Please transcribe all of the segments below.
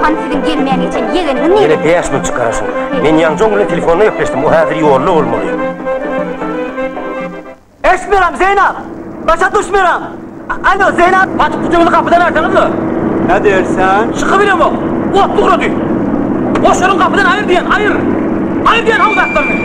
Hany siziň gelmän geçen ýegeniňiz nirede? Ýene 5 minutjyk garaşyň. Men ýaňja oň bilen telefonda gepleşdim. O häzir ýolda bolmaly. Eşitmeýärin, Zeýnap! Başa düşmeýärin! Alo, Zeýnap! Patyk kütügini gapydan alsaňyzla! Nä diýersen? Çykybilemok! Ot ugrady! Goşlaryňy gapydan aýyr diýen, aýyr! Aýyr diýen haw zatlaryňy!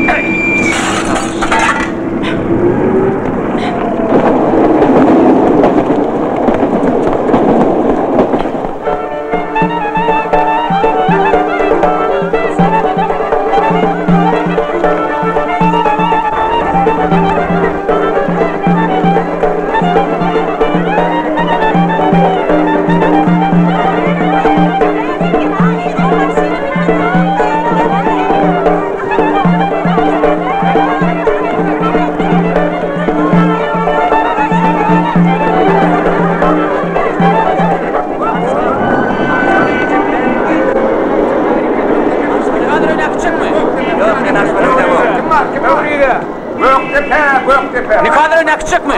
Nikalar öýüne äkitjekmi?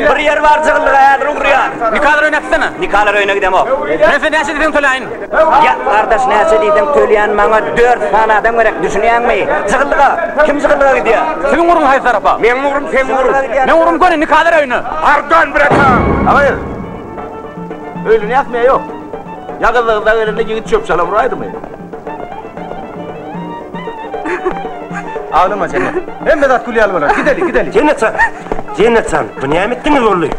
Bir ýer bar jygyllyga häzir ugrýan. Nikalar öýüne äkitsene. Nikalar öýüne gidemok. Men sen näçe diýseň töläýin. Ýa, gardaş näçe diýseň töleýän maňa dört sany adam gerek düşünýäňmi? Jygyllyga! Kim jygyllyga gidýär? Siziň ugruňyz haýsy tarapa? Meň ugrum seň ugruň. Meň ugrum göni nikalar öýüne. Pardon bratan. Agyz. Öýlenýäsmi ýa ýok? Ýa gyzlygyzda gelende ýigit çöp-çalam uraýdymy? Aglama Jennet. Hemme zat gül ýaly bolar. Gideli, gideli. Jennet jan! Jennet jan, bu näme etdiňiz boldy?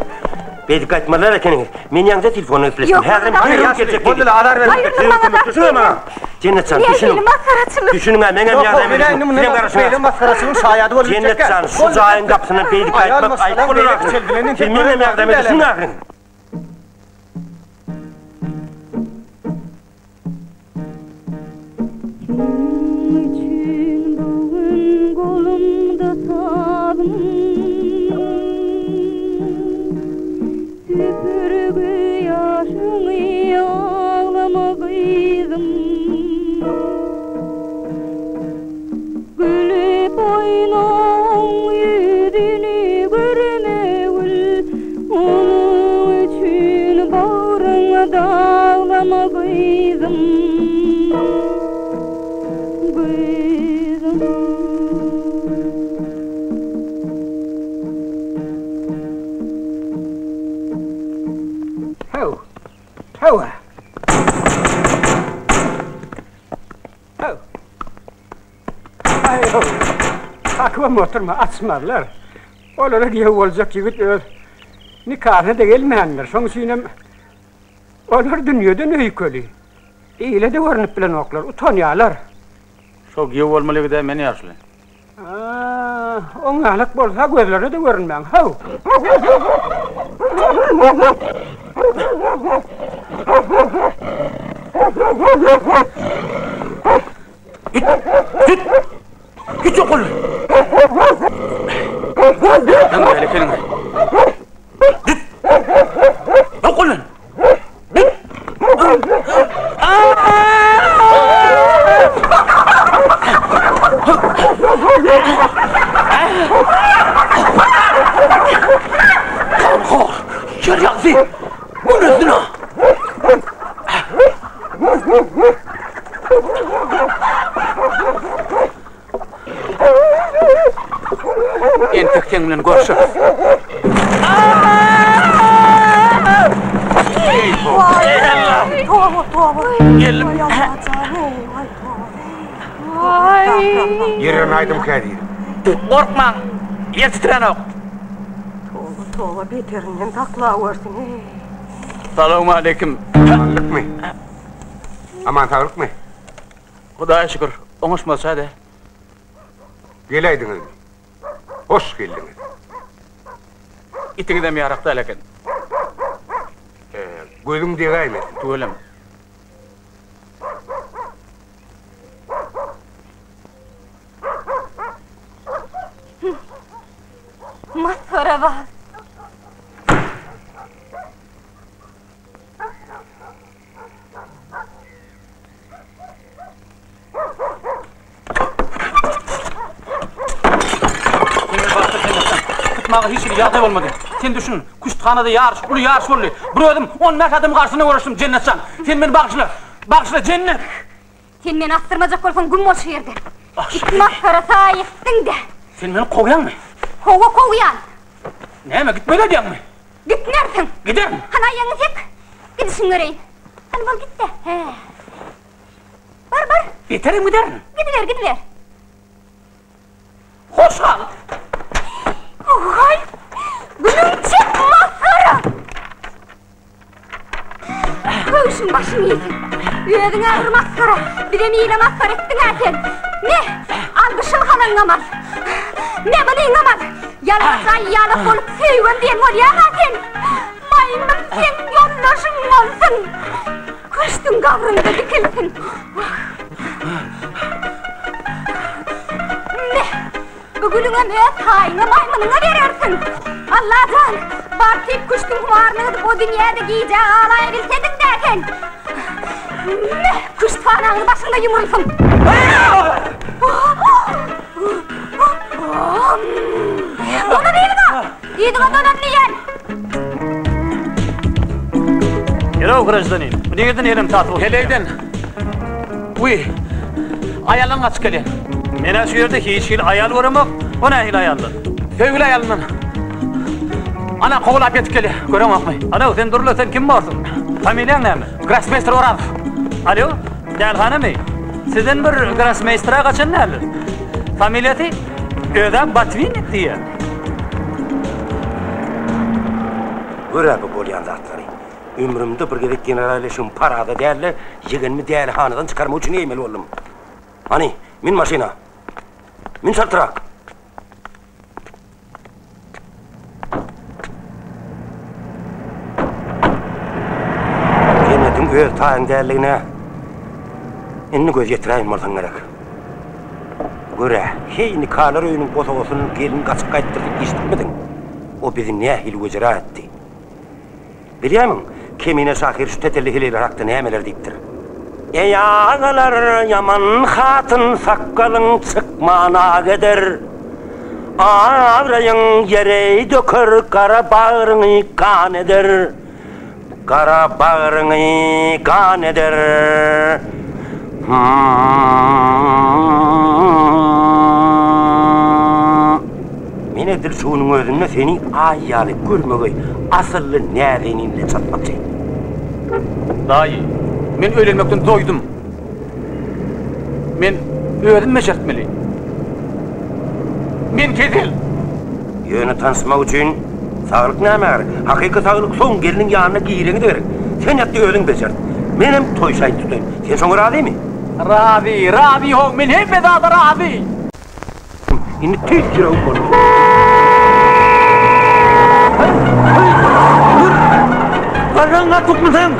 Beýdip gaýtmazlar ekeniňiz. Men ýaňja telefonda gepleşdim. Ýok, Häzirem maňa derrew zat geljek diýdi. Boldy-la, azar berme. Aýrylyň maňa zat Düşüniň maňa. Jennet jan, Nähili düşüniň. masgaraçylyk? Düşüniň-ä, meňem Ýok, ýagdaýyma men indi düşüniň. mundan Sizem artyk garaşyň beýle masgaraçylygyň şaýady bolup Jennet biljekkä. jan, şu jaýyň gapysyndan beýdip Aýal gaýtmak aýyp maşgalaň bolar beýle ahyryn. kiçeldilenini Siz meňem ýagdaýyma düşüniň ahyryn. Seniň üçin bu gün golumda sazym, Süpürgi ýaşyňy aglama gyzym. Gülüp oýnaň ýüzüni görmegil, Onuň üçin bagryňy daglama gyzym, gyzym. Haw, hawa. Haw. Aý-how. Kakybam oturma, açmazlar. Olara giýew boljak ýigit öz nikasyna-da gelmändir. Şoň üçinem olar dünýeden öýkeli. Ile-de görnüp bilenoklar, utanýarlar. Şo giýew bolmaly ýigid-ä men ýaşuly. A, oňňalak bolsa gözlerine-de görünmäň, haw! Git! Git! Git ýok bol! Öň beýle keliň. Git! Ýok bol! Git! Ganhor! Ýer ýagdy! Gün üstüne! Entek seň bilen görşeris. Toba, toba. Geldim. Ýerden aýdym kädir. Gorkmaň, ýer titränok. Toba, toba, beterinden saklawersin. Salowmaleýkim. Amanlykmy? Aman saglykmy? Hudaýa şükür, oňuşmazça-da. Geläýdiňizmi? Hoş geldiňiz. Itiňizem ýarak däl eken. Gözüň degäýmesin. Tüweleme. Masgara bar. Tutmaga hiç hili ýagdaý bolmady. Sen düşün, küşthanada ýaryş, uly ýaryş boldy. Bir özüm on bäş adamyň garşysyna göreşdim, Jennet jan. Sen meni bagyşla. Bagyşla, Jennet! Sen meni asdyrmajak bolsaň güm bol şu ýerde. It masgara saý etdiň-dä. Sen meni kowýaňmy? Hawa, kowýan. Näme, gitmeli edýäňmi? Gitmersiň. Giderin. Hany aýagyňy sek. Gidişiňi göreýin. Hany bol git-de. Hä. Bar, bar. Beterem giderin. Gidiber, gidiber. Hoş gal. Haý, günüň çek masgara. Köwşüň başyň iýsin. Özüň-ä bir masgara, bizem ile masgara etdiň-ä sen. Me, al bu şylhalaňňam al. Me, munyňam al. Ýalaňaç aýýalak bolup söýgem diýen bolýaň-a sen. Maýmyn seň ýoldaşyň bolsun. Köşgüň gabryňda dikilsin. Wah. Me, Bu gülüňem öz taýyňa maýmynyňa berersiň. Allajan, bar tüýs küştüň humaryny gyzyp o dünýäde gijä galaýabilsediň-dä sen. Meh, küşthanaňyz başyňda ýumrulsyn. Dolan yzyňa! Yzyňa dolan diýýän! Ýöre graždanin, bu nireden elem satyp oturýaň? Heleýden. Wiý, aýaldan gaçyp gelýän. Men-ä şu ýerde hiç hili aýal göremok, o nähili aýallar? Söýgüli aýalyndan. Ana, kowalap ýetip gelýär, göreňokmy? Alo, sen dur-la, sen kim borsuň? Familiýaň näme? Grossmeýster Orazow. Alo, dälhanamy? Sizden bir grossmeýstere gaçan däldir. Familiýasy? Özem Botwinnik diýýär. Gör-ä bu bolýan zatlary. Ömrümde bir gezek general eşigimi parada däl-de, ýegenimi dälihanadan çykarmak üçin geýmeli boldum. Hany, mün maşyna! Mün çaltrak! Jennetiň öz taýyň däldigine indi göz ýetiräýen bolsaň gerek. Gör-ä, heý, nikalar öýüniň bosagasyny gelin gaçyp gaýtdyr diýip eşidipmidiň? O bizi nähili wejera etdi. Bilýärmiň, Kemine şahyr şu tetelli heleýler hakda nämeler diýipdir? Eý agalar, ýaman hatyn sakgalyň çykman ak eder, Abraýyň ýere döker, gara bagryňy gan eder, Gara bagryňy gan eder. Men edil şu günüň özünde seni aý ýaly görmegeý, asylly näzenin bilen çatmakçy. Daýy, men öýlenmekden doýdum. Men özüm bejertmeli. Men kesel. Ýöne tanyşmak üçin saglyk nämä gerek? Hakyky saglyk soň gelniň ýanyna gireňde gerek. Sen ýat-da özüň bejert. Menem toý şaýyt tutaýyn. Sen şoňa razymy? Razy, razy how, men hemme zada razy. Indi tüýs ýüregim boldy. Garraň gatukmysyň?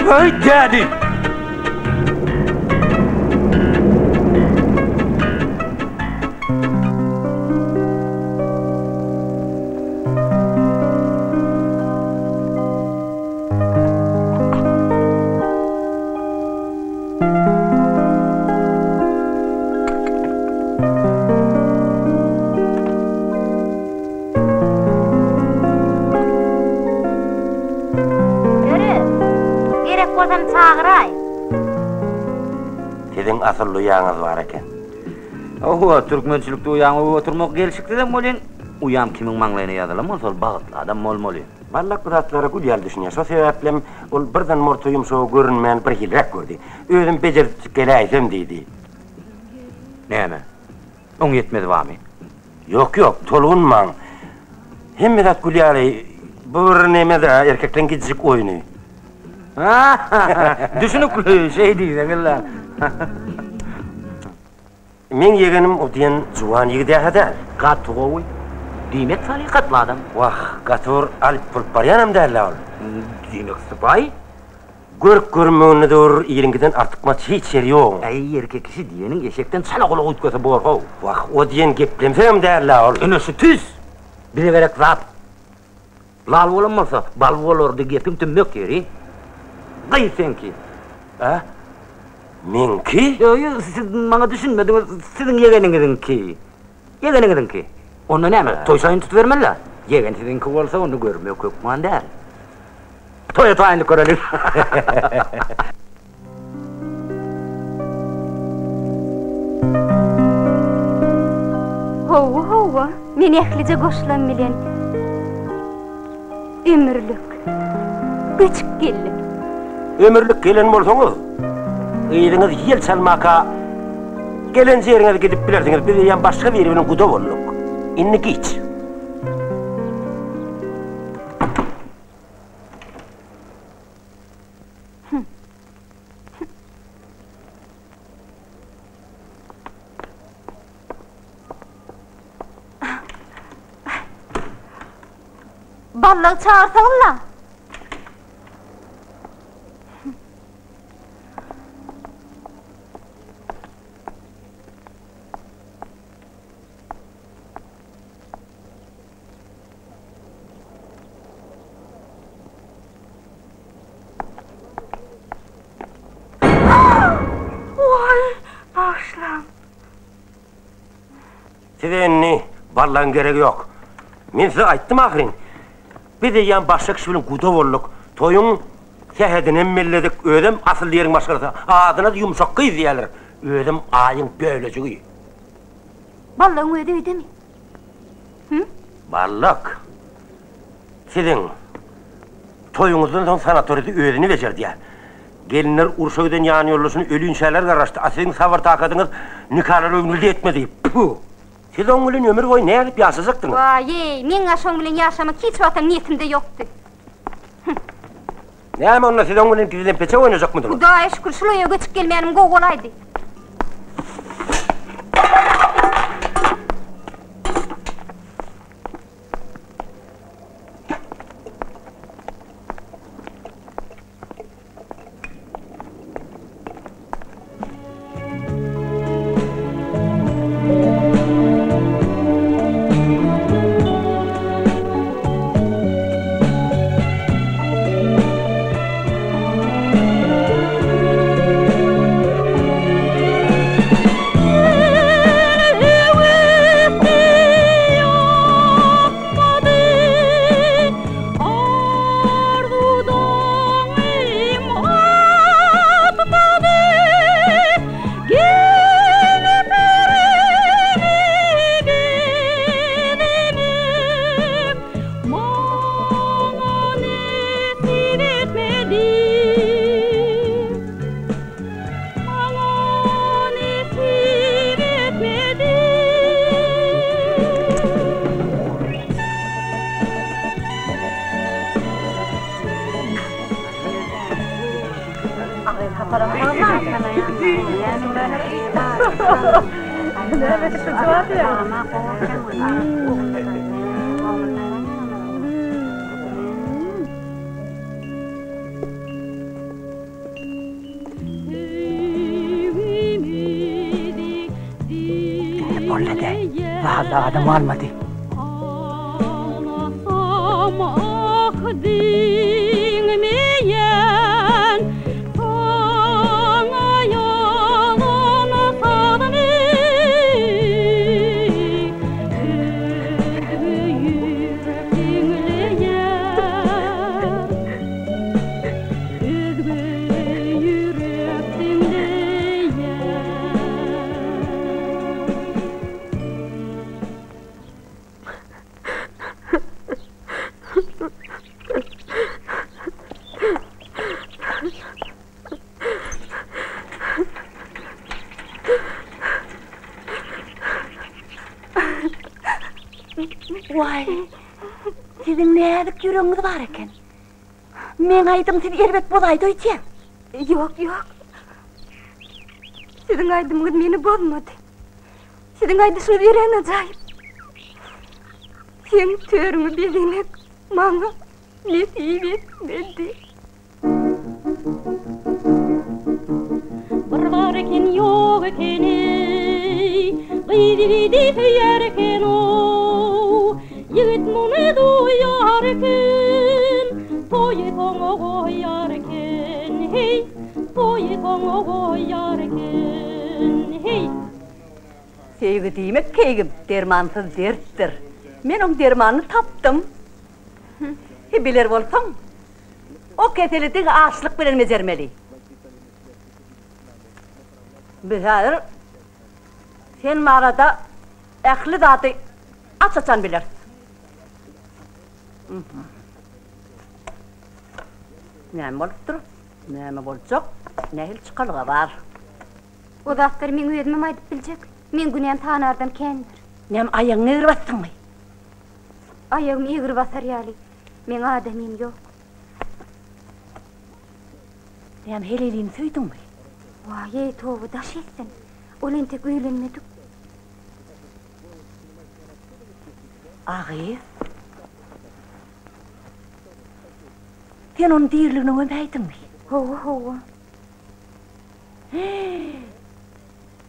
Hey, daddy! Ýöri, gerek bolsam çagyraý. Siziň asylly uýaňyz bar eken. Hawa, türkmençilikde uýaňy öwüp oturmak gelşiksizem welin, uýam kimiň maňlaýyna ýazylan bolsa, ol bagtly adam bolmaly. Ballak bu zatlara gül ýaly düşünýär. Şo sebäplem ol birden morta ýumşagy görünmän birhiliräk gördi. Özüm bejertjik geläýsem diýdi. Näme? Oň ýetmezi barmy? Ýok, ýok, tolgunmaň. Hemme zat gül ýaly. Bu bir neme-dä, erkekleň gijijik oýny. Düşünikli, şeý diýseňiz-le. Meň ýegenim o diýen juwan ýigid-ä däl. Gaty gowy. Diýmek salykatly adam. Wah, gaty bir alyp bolup barýanam däl-ä ol. Diýmek sypaýy. Görk-görünmeginde döwür iliňkiden artykmaç hiç ýeri ýoguň. Äý, erkek kişi diýeniň eşekden çala gulak üýtgese bor-how. Wah, o diýen geplemsegem däl-ä ol. Ine şu tüýs bize gerek zat. Lal bolan bolsa, bal bolardy gepiň tümmek ýeri. Gyz seňki. Ä? Meňki? Ýok, siz maňa düşünmediňiz, siziň ýegeniňiziňki. Ýegeniňiziňki. Onda näme, toý şaýyny tutubermeli-dä? Ýegen siziňki bolsa, onda görmek hökman däl. Toýa taýynlyk göreliň. Hawa, hawa, men ählije goşlam bilen ömürlik göçüp geldim. Ömürlik gelen bolsaňyz, yzyňyz ýel çalmaka gelen ýeriňize gidip bilersiňiz. Biz eýýäm başga biri bilen guda bolduk. Indi giç. Ballagy çagyrsaňyzla. Waý, bagyşlaň. Size indi barlagyň geregi ýok. Men size aýtdym ahyryn. Biz eýýäm başga kişi bilen guda bolduk. Toýuň sähedinem belledik. Özem asylly ýeriň maşgalasy. Adyna-da ýumşak gyz diýýärler. Özem aýyň bölejigi. Ballagyň özi öýdemi? Hü? Ballak. Siziň toýuňyzdan soň sanatoriýada özüni bejerdýär. Gelinler urşa giden ýanýoldaşyny ölinçäler garaşdy, a siziň sabyr-takadyňyz nikalar öwrüldi etmedi. Pü! Siz oň bilen ömür boýy nädip ýaşajakdyňyz? Waý-eý, meň-ä şoň bilen ýaşamak hiç wagtam niýetimde ýokdy. Hü! Näme onda siz oň bilen gizlenpeçek oýnajakmydyňyz? Hudaýa şükür, şul öýe göçüp gelmänim gowy bolaýdy. Indi boldy-da, zalda adam galmady. Waý, siziň näzik ýüregiňiz bar eken. Meň aýdym siz erbet bozaýdy öýtýän. Ýok, ýok. Siziň aýdymyňyz meni bozmady. Siziň aýdyşyňyz örän ajaýyp. Seň törüňi bezemek maňa nesip etmedi. Bir bar eken ýok eken eý, Gyz ýigidi söýer eken ow. Ýigit muny duýar eken, Toýy soňa goýar eken, heý, Toýy. oňa goýar eken. Heý! Söýgi diýmek keýgim, dermansyz dertdir. Men oň dermanyny tapdym. He, biler bolsaň, o keseli diňe açlyk bilen bejermeli. Biz häzir sen barada ähli zady aç-açan bileris. Näme bolupdyr? Näme boljak? Nähili çykalga bar? O zatlary meň özümem aýdyp biljek. Meň günäm sanardan kändir. Näme aýagyňy egri basdyňmy? Aýagymy egri basar ýaly meň adamym ýok. Näme heleýlini söýdüňmi? Waý-eý, toba, daş etsin. Ol entek öýlenmedik. A gyz. Sen ony diriligine gömäýdiňmi? Hawa, hawa.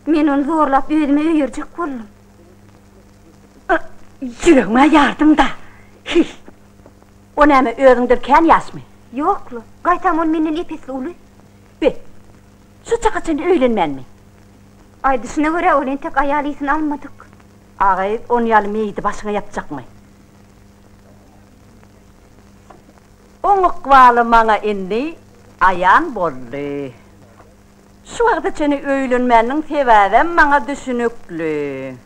Men ony zorlap özüme öýerjek boldum. Ýüregime ýardyň-da. Hiý. O näme, özüňden kän ýaşmy? Ýok-la, gaýtam ol menden ep-esli uly. Be, şu çaka çenli öýlenmänmi? Aýdyşyna görä, ol entek aýal ysyn almadyk. A gyz, on ýaly meýidi başyňa ýapjakmy? Oň ykbaly maňa indi aýan boldy. Şu wagta çenli öýlenmäniniň sebäbem maňa düşünikli.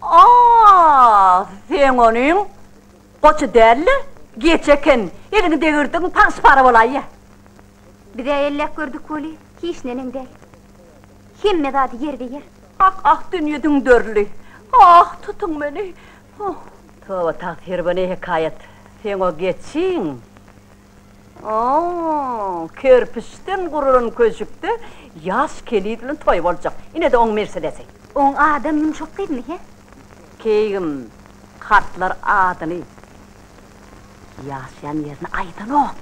A, seň onyň goçy däl-de, geçi eken. Eliňi degirdiň, paňşy-para bolaýýa. Biz-ä elläp gördük weli, hiç neneň däl. Hemme zady ýerbe-ýer. Ah, ah, dünýe düňderildi. Ah, tutuň meni. Oh. Toba tagsyr, bu ne hekaýat? Seň o geçiň. Oh, kerpiçden gurulan köşükde ýaş keniz bilen toý boljak. Ine-de oň mersedesi. Oň adam ýumşak gyzmy, he? Keýgim, kartlar adyny, ýaşaýan ýerini aýdanok.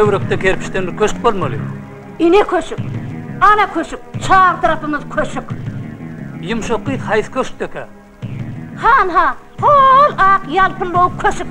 Şu töwerekde kerpiçden bir köşk bolmaly. Ine köşük, ana köşük, çar tarapymyz köşük. Ýumşak gyz haýsy köşkdekä? Han-ha, hol ak ýalpyllawuk köşük.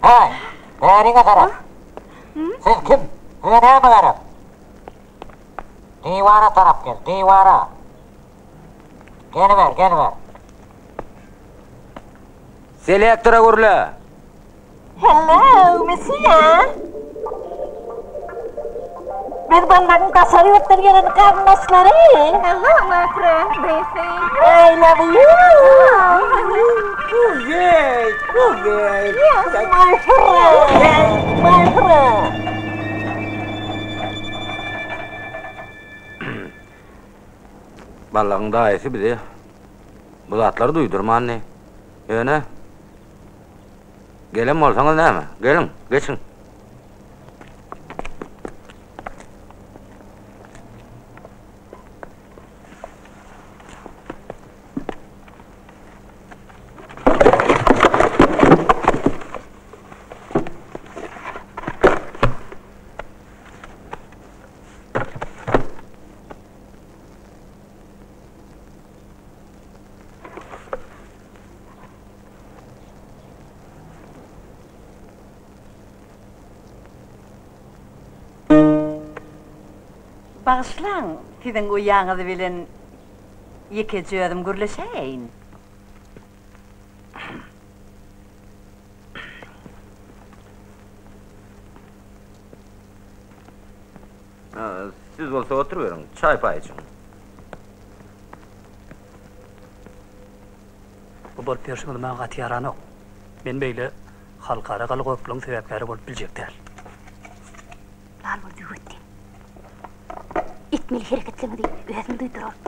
Haý, bäriňe tarap! Sen kim? Size näme gerek? Diwara tarap gel, diwara! Geliber, geliber! Selektora gürle! Hello, Monsieur! Biz Ballagyň daşary ýurtdan gelen garyndaşlary. Hello my friend, Daisy. I love you. Güzel, güzel. Yes, my friend, my friend. Ballagyň daýysy bize bu zatlary duýdurmandy. Ýöne gelen bolsaňyz näme, geliň, geçiň. Bagyşlaň, siziň uýaňyz bilen ýekeje özüm gürleşäýeýin. Siz bolsa oturyberiň, çaý-paý içiň. Bu bolup ýörşüňiz maňa gaty ýaranok. Men beýle halkara galagoplugyň sebäpkäri bolup biljek däl. Lal bol Züwwetdin. Etmeli hereketleriňizi özüm duýduraryn.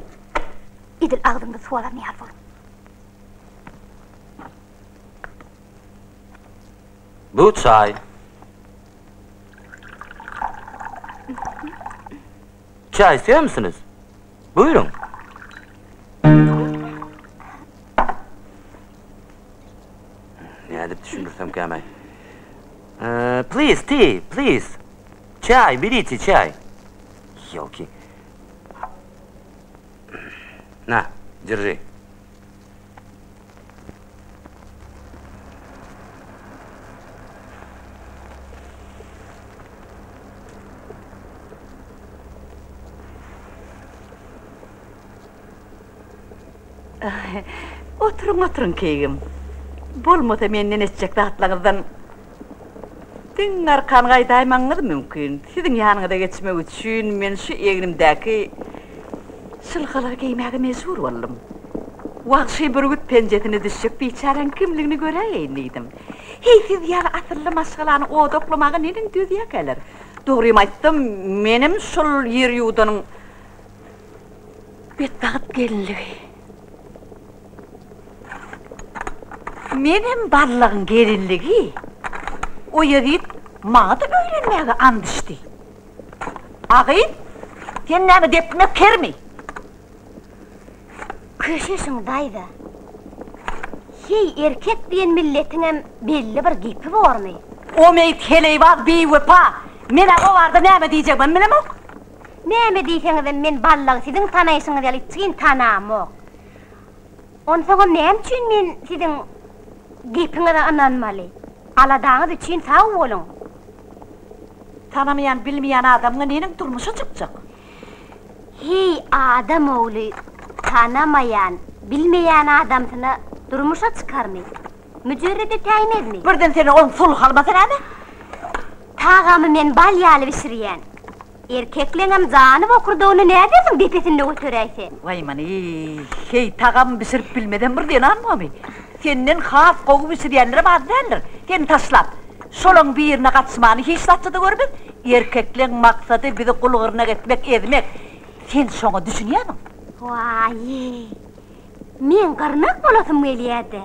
Edil agzyňda suw alan ýaly boluň. Bu çaý. Çaý isleýärmisiňiz? Buýruň. Nädip düşündirsemkäm-aý? Please, tea, please. Çaý, berite çaý. Ýolki. Na, derži. Oturyň, oturyň, keýgim. Bolmasa menden eşitjek zatlaryňyzdan diň arkan gaýdaýmagyňyz mümkin. Siziň ýanyňyza geçmek üçin men şu egnimdäki şylhalary geýmäge mejbur boldum. Wagşy bürgüt penjesine düşjek biçäräň kimligini göräýeýin diýdim. Heý, siz ýaly asylly maşgalany oda oklamaga neneň dözýärkäler? Dogrymy aýtsam, menem şol ýerýuwdanyň Betbagt gelinligi. Menem Ballagyň gelinligi. O ýezit maňa-da öýlenmäge and içdi. A gyz, sen näme depmek kermi? Köşeşiň daýza. Heý, erkek diýen milletiňem belli bir gepi bormy? O meýit heleýbaz, biwepa. Men-ä o barada näme diýjegimem bilemok. Näme diýseňizem men Ballagy siziň tanaýşyňyz ýaly içgin tanamok. Onsoňam näme üçin men siziň gepiňize ynanmaly? Aladaňyz üçin sag boluň. Tanamaýan bilmeýän adamyňa neneň durmuşa çykjak? Heý adam ogly tanamaýan, bilmeýän adamsyna durmuşa çykarmy? Müjerret etäýmezmi? Birden seni on sulh almasa näme? Tagamy men bal ýaly bişirýän. Erkekleňem jany bokurdagyny nädersiň depesinde göteräýse? Waý many, heý tagam bişirip bilmezem bir zenan bormy? Senden has gowy bişirýänlerem az däldir. Seni taşlap, şolaň birine gaçmany hiç zatça-da görmez. Erkekleň maksady bizi gul-gyrnak etmek, ezmek. Sen şoňa düşünýärmiň? Waý, Meň gyrnak bolasym gelýärdi.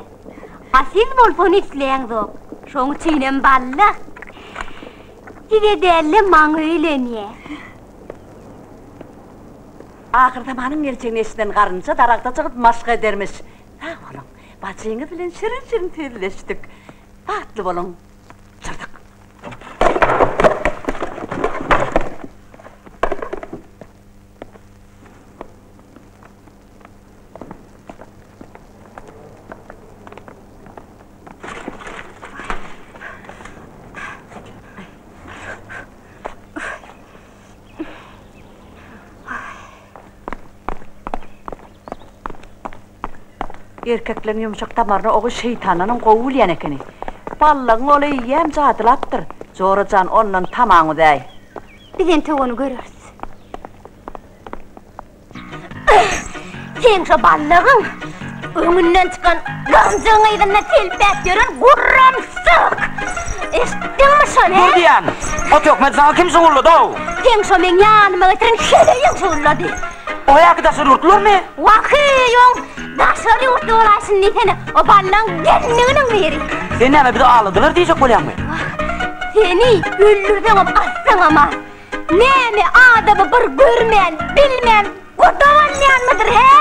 A siz bolsa ony isläňzok. Şoň üçinem balla. Size däl-de maňa öýlenýä. Ahyrzamanyň geljegini eşiden garynja daragta çykyp maşk edermiş. Sag boluň. Bajyňyz bilen şirin-şirin sözleşdik. Bagtly boluň. Çyrdyk. Erkekleň ýumşak damaryna ogy şeýtandanam gowy bilýän ekeni. Ballagyň ol eýýäm jadylapdyr. Jora jan, ondan tamaň uzäý. Biz entek ony göreris. Seň şo ballagyň öňünden çykan gyrymjygyň yzynda selpäp ýören gurramsyk! Eşitdiňmi şony, Dur diýýän! O töhmeti saňa kim şugullady-ow? Seň şo meň ýanyma getiren heleýiň şugullady. O häki daşary ýurtlularmy? Wah-eý, oň daşary ýurtly bolaýşyny diýsene, o ballagyň gelinliginiň biri. Sen näme bizi aldadylar diýjek bolýaňmy? Wah, seni öldürseňem assaňam-a. Näme adamy bir görmän, bilmän guda bolýanmydyr, hä?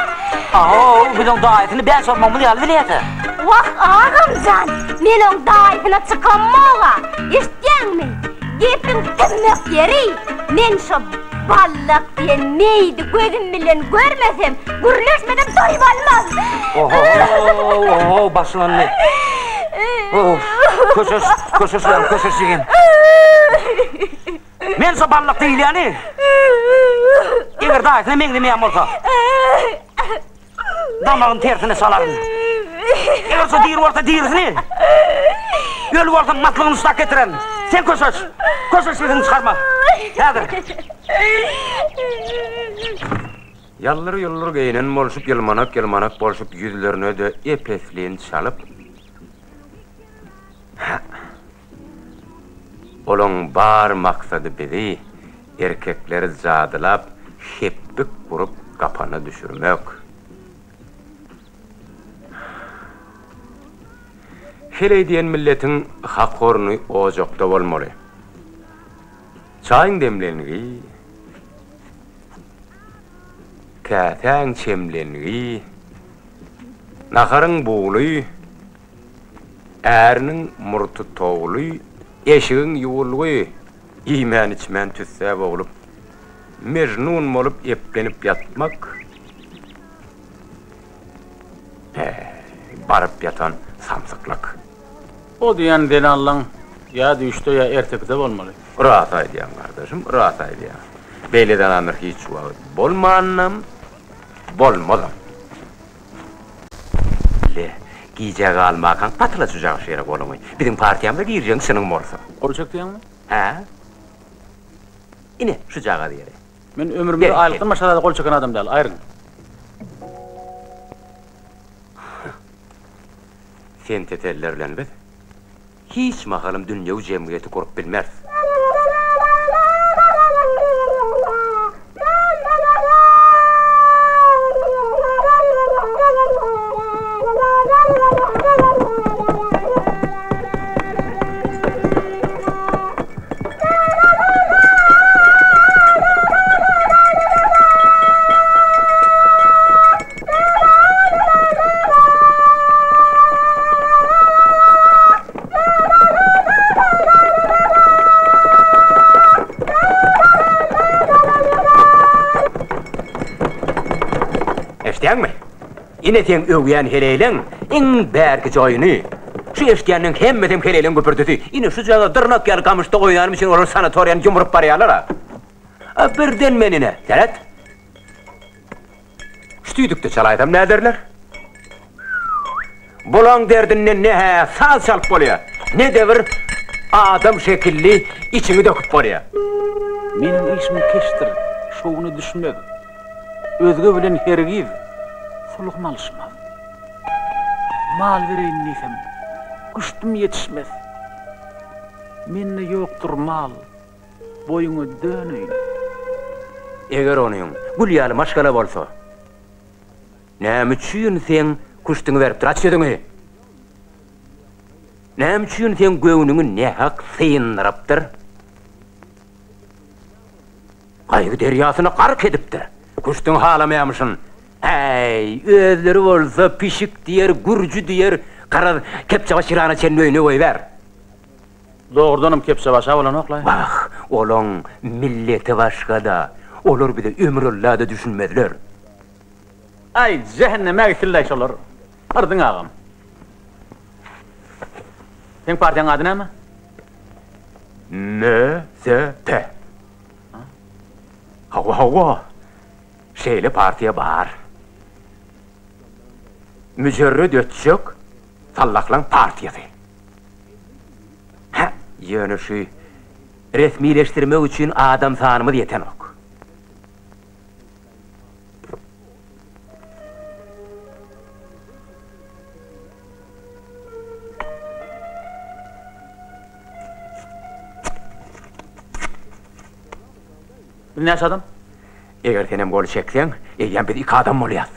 Ahow, biz oň daýysyny bäş urmagymyz ýaly bilýäs-ä. Wah, agam jan, men oň daýysyna çykammog-a, eşitýäňmi? Gepiň tümmek ýeri, men şo Ballak diýen meýdi gözüm bilen görmesem, gürleşmesem doýup almaz. Oho-ho, oho, başlandy. Of, köşeş, köşeş ýaly, köşeş ýegen. Men şo ballak diýilýäni, eger daýysyna meňzemeýän bolsa, damagyny tersine çalaryn. Eger şo diri bolsa dirisini, öli bolsa maslygyny şutak getirerin. Sen köşeş, köşeş sesiňi çykarma. Häzir. Ýallyr-ýullyr geýnen bolşup, ýylmanak-ýylmanak bolşup, ýüzlerine-de ep-eslin çalyp, Hä. Olaň bar maksady bizi, erkekleri jadylap, hepbik gurup gapana düşürmek. Heleý diýen milletiň hak orny ojakda bolmaly. Çaýyň demlengi, käsäň çemlengi, naharyň bugly, Äriniň murty towly, eşigiň ýuwulgy, iýmän-içmän tüssä boglup, mejnun bolup eplenip ýatmak, häý, baryp ýatan samsyklyk. O diýýän zenanlaň ýa düýşde ýa ertekide bolmaly. Ras aýdýaň gardaşym, ras aýdýaň. Beýle zenanlar hiç wagt bolmanam, bolmazam. Le, gijä galmakaň patyla çujagy şeýle goluňy. Biziň partiýamyza girjegiň çynyň bolsa. Gol çek diýýäňmi? Hä? Ine, şujagaz ýeri. Men ömrümde aýlykdan başga zada gol çeken adam däl, aýryň. Sen teteller bilen biz Hiç mahalym dünýewi jemgyýeti gurup bilmeris. Eşidýäňmi? Ine seň öwýän heleýleň iň bärkije oýny. Şu eşidýänleň hemmesem heleýleň güpürdisi. Ine şujagaz dyrnak ýaly gamyşda oýnanym üçin olar sanatoriýany ýumrup barýarlar-a. A birden men ine, seret. Şu tüýdükde çalaýsam näderler? Bulaň derdinden ne-hä saz çalyp bolýar, ne-de bir adam şekilli içiňi döküp bolýar. Meniň işim keşdir, şowuna düşmez. Özge bilen hergiz sulhum alyşmaz. Mal bereýin diýsem, küştüm ýetişmez. Mende ýokdur mal. Boýuňa döneýin. Eger onuň gül ýaly maşgala bolsa, näme üçin seň küştüňi beripdir, aç ýüzüňi! Näme üçin seň göwnüňi nähak syndyrypdyr? Gaýgy derýasyna gark edipdir. Küştüňi halamaýamyşyn. Häý, özleri bolsa pişik diýer, gürji diýer, garaz, kepjebaş ýylana çenli öýüne goýbär. Dogrudanam kepjebaş-a bolanok-laý. Wah, olaň milleti başga-da. Olar bize ömürylla-da düşünmezler. Aý, jähenneme gitsinläý şolar. Yrdyň agam. Seň partiýaň ady näme? MSP. Hawa, hawa. Şeýle partiýa bar. Müjerret ötjek sallahlaň partiýasy. Hä, ýöne şu resmileşdirmek üçin adam sanymyz ýetenok. Biz näçe adam? Eger senem gol çekseň, eýýäm biz iki adam bolýas.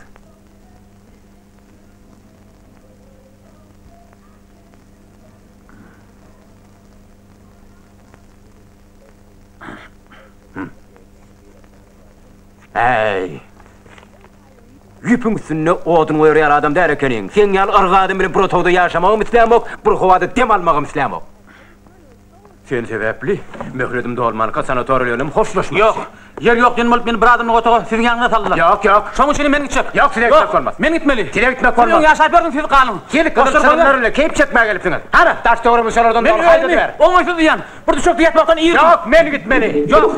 Äý! Ýüpüň üstünde odun goýar ýaly adam däl ekeniň. Seň ýaly yrga adam bilen bir otagda ýaşamagam islämok, bir howada dem almagam islämok. Sen sebäpli möhledim dolmanka sanatoriýa bilenem hoşlaşmakçy. Ýok. Ýer ýok diýen bolup meni bir adamlyk otaga siziň ýanyňyza saldylar. Ýok, ýok. Şonuň üçinem men gitjek. Ýok, size gitmek bolmaz. Men gitmeli. Size gitmek bolmaz. Siz öň ýaşap ýördüňiz, siz galyň. Siz gyzyl çyzyklar bilen keýp çekmäge gelipsiňiz. Hana, daş-töweregimiz şolardan doly, Men haýdady özümi ber. oňaýsyz duýýan. Bir düşekde ýatmakdan irdim. Ýok, men gitmeli. Ýok.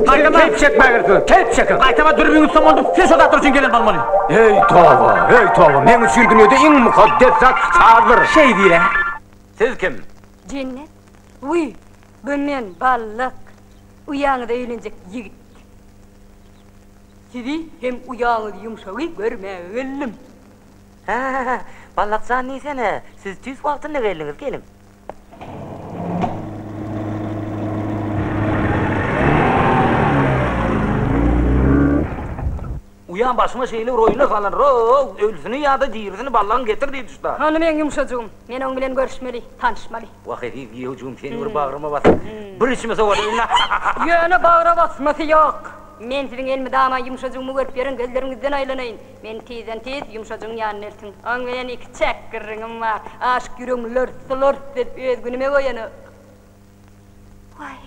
Gaýtama. Keýp çekmäge gelipsiňiz. Keýp çekiň. Gaýtama dürbüňi tutsam boldy. Sen şo zatlar üçin gelen bolmaly. Eý, toba, eý, toba. Meň üçin dünýede iň mukaddes zat sazdyr. Şeý diýle. Siz kim? Jennet. Wiý, bu men, Ballyk. Uýaňyza öýlenjek ýigit. Sizi hem uýaňyz Ýumşagy görmäge geldim. Hä, Ballak jan diýsene, siz tüýs wagtynda geldiňiz, geliň. Uýam başyma şeýle bir oýuna salan, ro-ow, ölüsini ýa-da dirisini Ballagyň getir diýdi şda. Hany meň Ýumşajygym, men oň bilen görüşmeli, tanyşmaly. Wah, eziz giýewjigim, seni bir bagryma basyp, bir içime sowadaýyn-la. Ýöne bagra basmasy ýok. Men siziň elmydama Ýumşajygymy görüp ýören gözleriňizden aýlanaýyn. Meni tizden-tiz Ýumşajygyň ýanyna eltiň. Oň bilen ikiçäk gürrüňim bar. Aşyk ýüregim lors-lors edip öz günüme goýanok. Waý.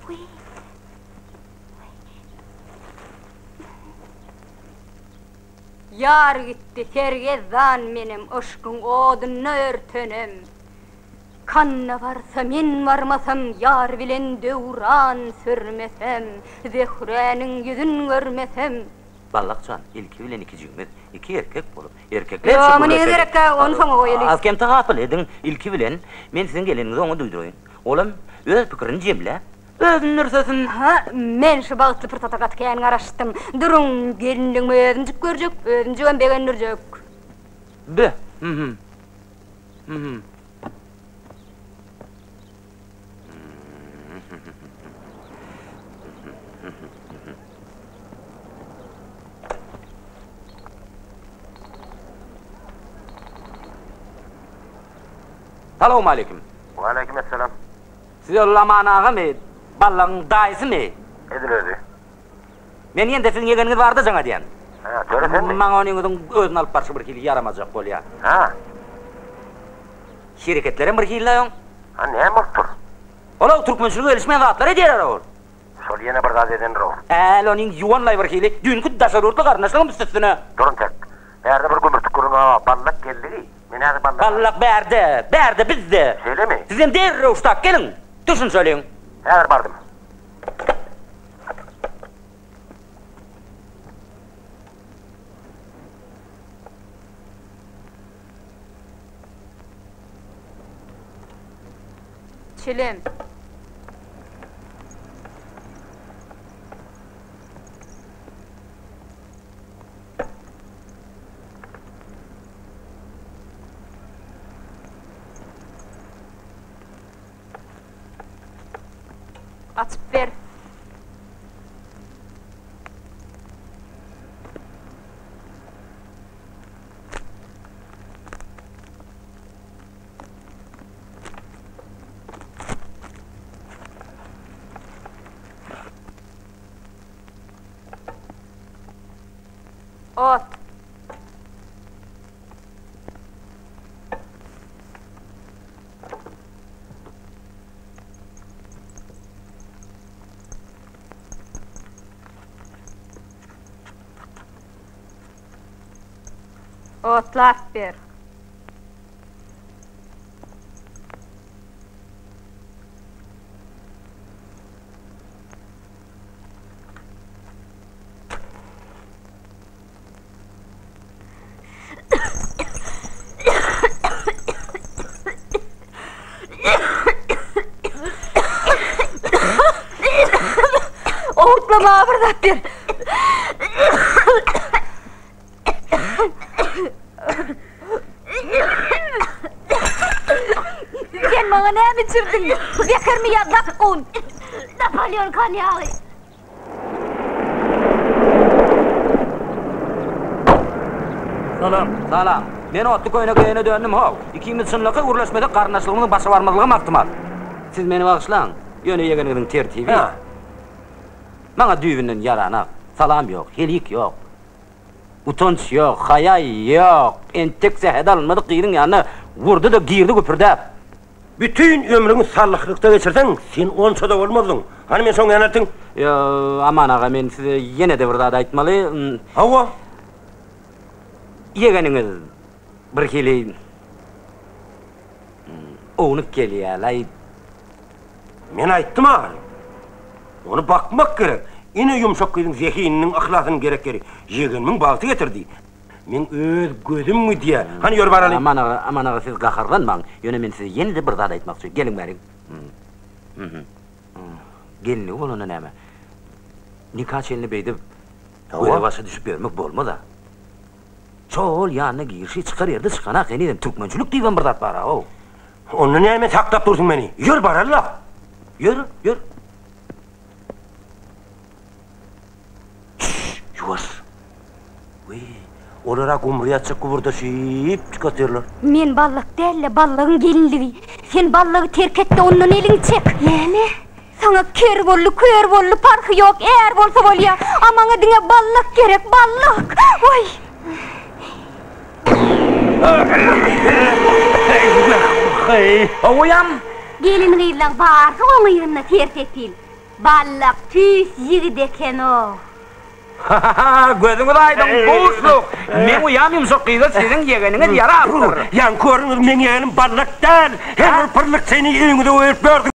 Wiý. Ýar gitdi sergezdan menem yşkyň odunda örtenem. Kanda barsa men barmasam ýar bilen döwran sürmesem, Zöhräniň ýüzün görmesem. Ballak jan, ilki bilen ikijigimiz, iki erkek bolup, erkeklerçe Ýok, muny gerekkä, ony soňa goýaly. Az-kem tagapyl ediň, ilki bilen men siziň geleniňizi oňa duýduraýyn. Olam öz pikirini jemläp, özüni dürsesin. Ha, men şu bagtly pursata gaty kän garaşdym. Duruň, gelinligimi özümjik görjek, özümjigem begendirjek. Be, hü-hü. Hü-hü. Salowmaleýkim. Waleýkim essalam. Siz ol Aman agamy, Ballagyň daýysymy? Edil özi. Men ýene-de siziň ýegeniňiz barada jaň edýän. Hä, Töre senmi? Maňa onyňyzyň özüni alyp barşy birhili ýaramajak bolýar. Hä? Hereketlerem birhili-le oň. Hä, näme bolupdyr? Ol-ow türkmençilige gelişmeýän zatlar edýär-ow ol. Şol ýene bir zat edendir-ow. Äl onyň ýuwanlaý birhili, düýnki daşary ýurtly garyndaşlaryň üstüne. Dur entek. Bärde bir gümürtik gürrüň bar, Ballak geldigi. Men häzir Ballak. Ballak bärde, bärde bizde. Şeýlemi? Sizem derrew ştak geliň, düşünşeliň. Häzir bardym. Çilim. Açyp ber. Ot. Otlap ber. Owurtlamaga bir zat ber. Sen maňa näme içirdiň? Zehermi ýa zakgun? Napoleon konýagy. Salam. Salam. Men otly köýnek geýene döndüm how. Ikimiz çynlakaý gürleşmesek garyndaşlygymyzyň başa barmazlygam ahtimal. Siz meni bagyşlaň, ýöne ýegeniňiziň tertibi maňa düýbünden ýaranak. Salam ýok, helik ýok. Utanç ýok, haýa ýok. Entek sähedi alynmadyk gyzyň ýanyna urdy-da girdi güpürdäp. Bütin ömrüňi salyhlykda geçirseň, sen onça-da bolmazdyň. Hany men şoň ýanyna eltiň. Ýo, Aman aga, men size ýene-de bir zat aýtmaly. Hawa. Ýegeniňiz birhili ownuk gelýär-laý. Men aýtdym ahyry. Ony bakmak gerek. Ine ýumşak gyzyň zehininiň, yhlasynyň gerek ýeri. Ýegenimiň bagty getirdi. Meň öz gözüm gidýär. Hany ýör baraly. Aman aga, Aman aga siz gaharlanmaň. Ýöne men size ýene-de bir zat aýtmakçy. Geliň bärik. Gelinligi bolanda näme? Nika çenli beýdip göze-başa düşüp ýörmek bolmaz-a. Şo-ol ýanyna girişi çykar ýerde çykanak henizem türkmençilik diýibem bir zat bar-a-ow. Onda näme saklap dursuň meni? Ýör baraly-la. Ýör, ýör. Çşş, ýuwaş. Wiý, olar-a gumry ýatjak gübürdeşip çyk otyrlar. Men ballak däl-de, ballagyň gelinligi. Sen ballagy terk et-de, ondan eliňi çek. Näme? Saňa ker boldy, kör boldy, parhy ýok, är bolsa bolýa. A maňa diňe ballak gerek, ballak! Waý! Howuýam! Gelin-gyzlaň barysy oň yzynda ser-sepil. Ballak tüýs ýigit eken-ow. Ha-ha-ha, gözüňiz aýdyň, buşluk! Meň uýam ýumşak gyza siziň ýegeniňiz ýarapdyr. Ýaňky görüňiz meň ýegenim Ballak däl. Her bir pyrlykçyny öýüňize goýup ýördüňiz.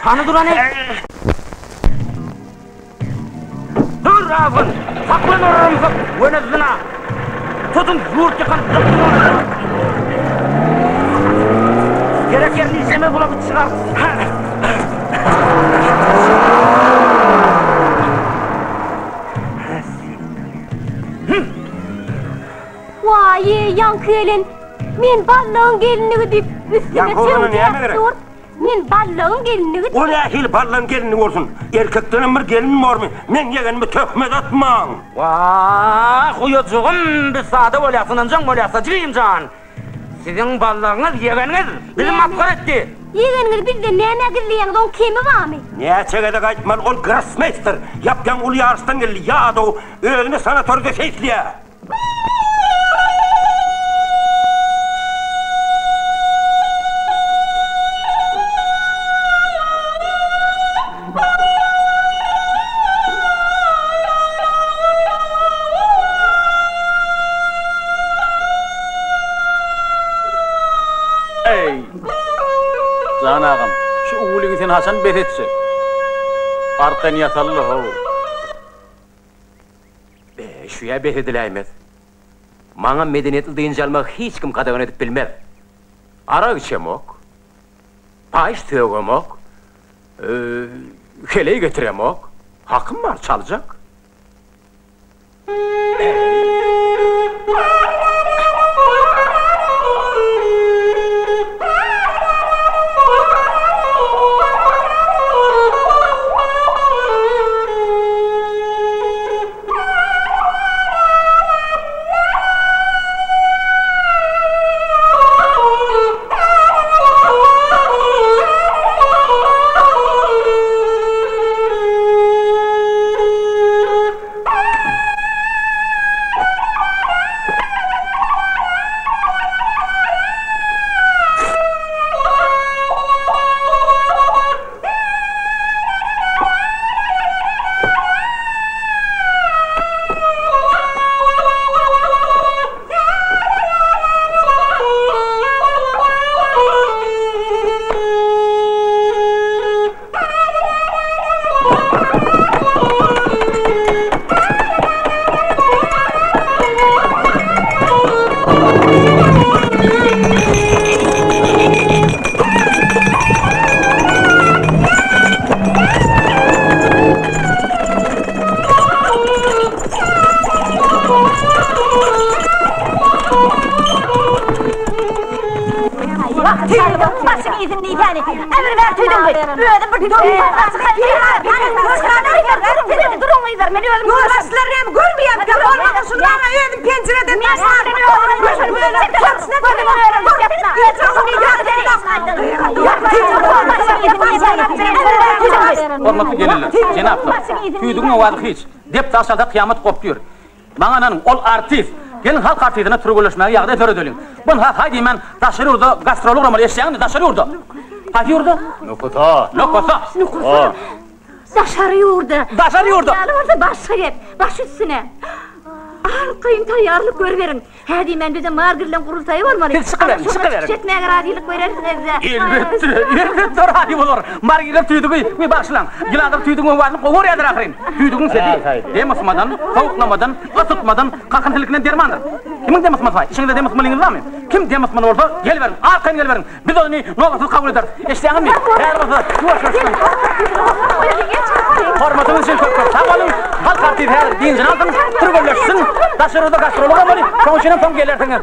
Hany dur hany. Dur azgyn! Saklan orramsyk! Göni zyna! Tutun ýurt ýykan Gerek ýerini işlemez bular çygar. Waý-eý, ýaňky gelen Men ballagyň gelinligi diýip üstüme çöwdäp dur. Men ballagyň gelinligi O nähili ballagyň gelinligi bolsun? Erkekdenem bir gelin bormy? Meň ýegenime töhmet atmaň! Wah, uýajygym, biz sada bolýas, ynanjaň bolýas-da, jigim jan. Siziň ballagyňyz, ýegeniňiz bizi masgara etdi. Ýegeniňizi bizden nämä gizleýäňiz, oň kemi barmy? Näçe gezek aýtmaly, ol grossmeýster, ýap-ýaňy uly ýaryşdan geldi, ýadaw, özüni sanatoriýada seýisleýär. Eý, jan agam, şu uwulyňy sen haçan bes etjek? Arkaýyn ýataly-la, how. Be, şüýä bes ediläýmez. Maňa medeniýetli dynç almagy hiç kim gadagan edip bilmez. Arak içemok, paýyş sögemok, heleý getiremok. Hakym bar, çaljak. Depäni. Emir ber tüýdüňi. Özüm bir Duruň gyzlar, men özüm Ýolbaşçylar näme görmeýärmikä? Bolmasa şuny maňa özüm penjireden taşlar. Hormatly gelinler, jenaplar, tüýdügiň owazy hiç. Dep daş alsa kyýamat gopýur. Maňa ynanyň, ol artist. Geliň halk artistine türgenleşmäge ýagdaý döredeliň. Bun-ha haý diýmän daşary ýurda gastrol guramaly, eşidýäňizmi, daşary ýurda. Haýsy ýurda? Nukusa. Nukusa. Nukusa. Daşary ýurda. Daşary ýurda. Ýaly bolsa başga gep. Baş üstüne. Arkaýyn taýýarlyk görüberiň. Hä diýmän bize Margirleň gurultaýy bolmaly. Siz çykyberiň, çykyberiň. Çykyş etmäge razylyk berersiňiz-dä. Elbetde, elbetde razy bolar. Margirler tüýdügi, we bagyşlaň, ýylanlar tüýdügiň owazyny gowy görýärler ahyryn. Tüýdügiň sesi dem ysmadan, sowuklamadan, ysytmadan, kakyn tilkinden dermandyr. Kimiň dem ysmasy bar? Içiňizde dem ysmalyňyz barmy? Kim dem ysmaly bolsa, geliberiň, arkaýyn geliberiň. Biz ony nobatsyz kabul ederis. Eşidýäňizmi? Häzir bolsa ýuwaş ýuwaşdan. Hormatyňyz üçin köp köp sag boluň. Halk artisti häzir dynjyny alsyn, türgenleşsin, daşary ýurda gastrola barmaly. Şonuň üçinem soň gelersiňiz.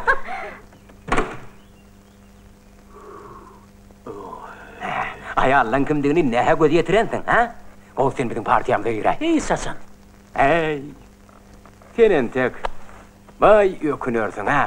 Aýallaň kimdigini nähä göz ýetirensiň, hä? Gowy sen biziň partiýamyza giräý. Hiç haçan. Äý, sen entek baý ökünersiň, hä?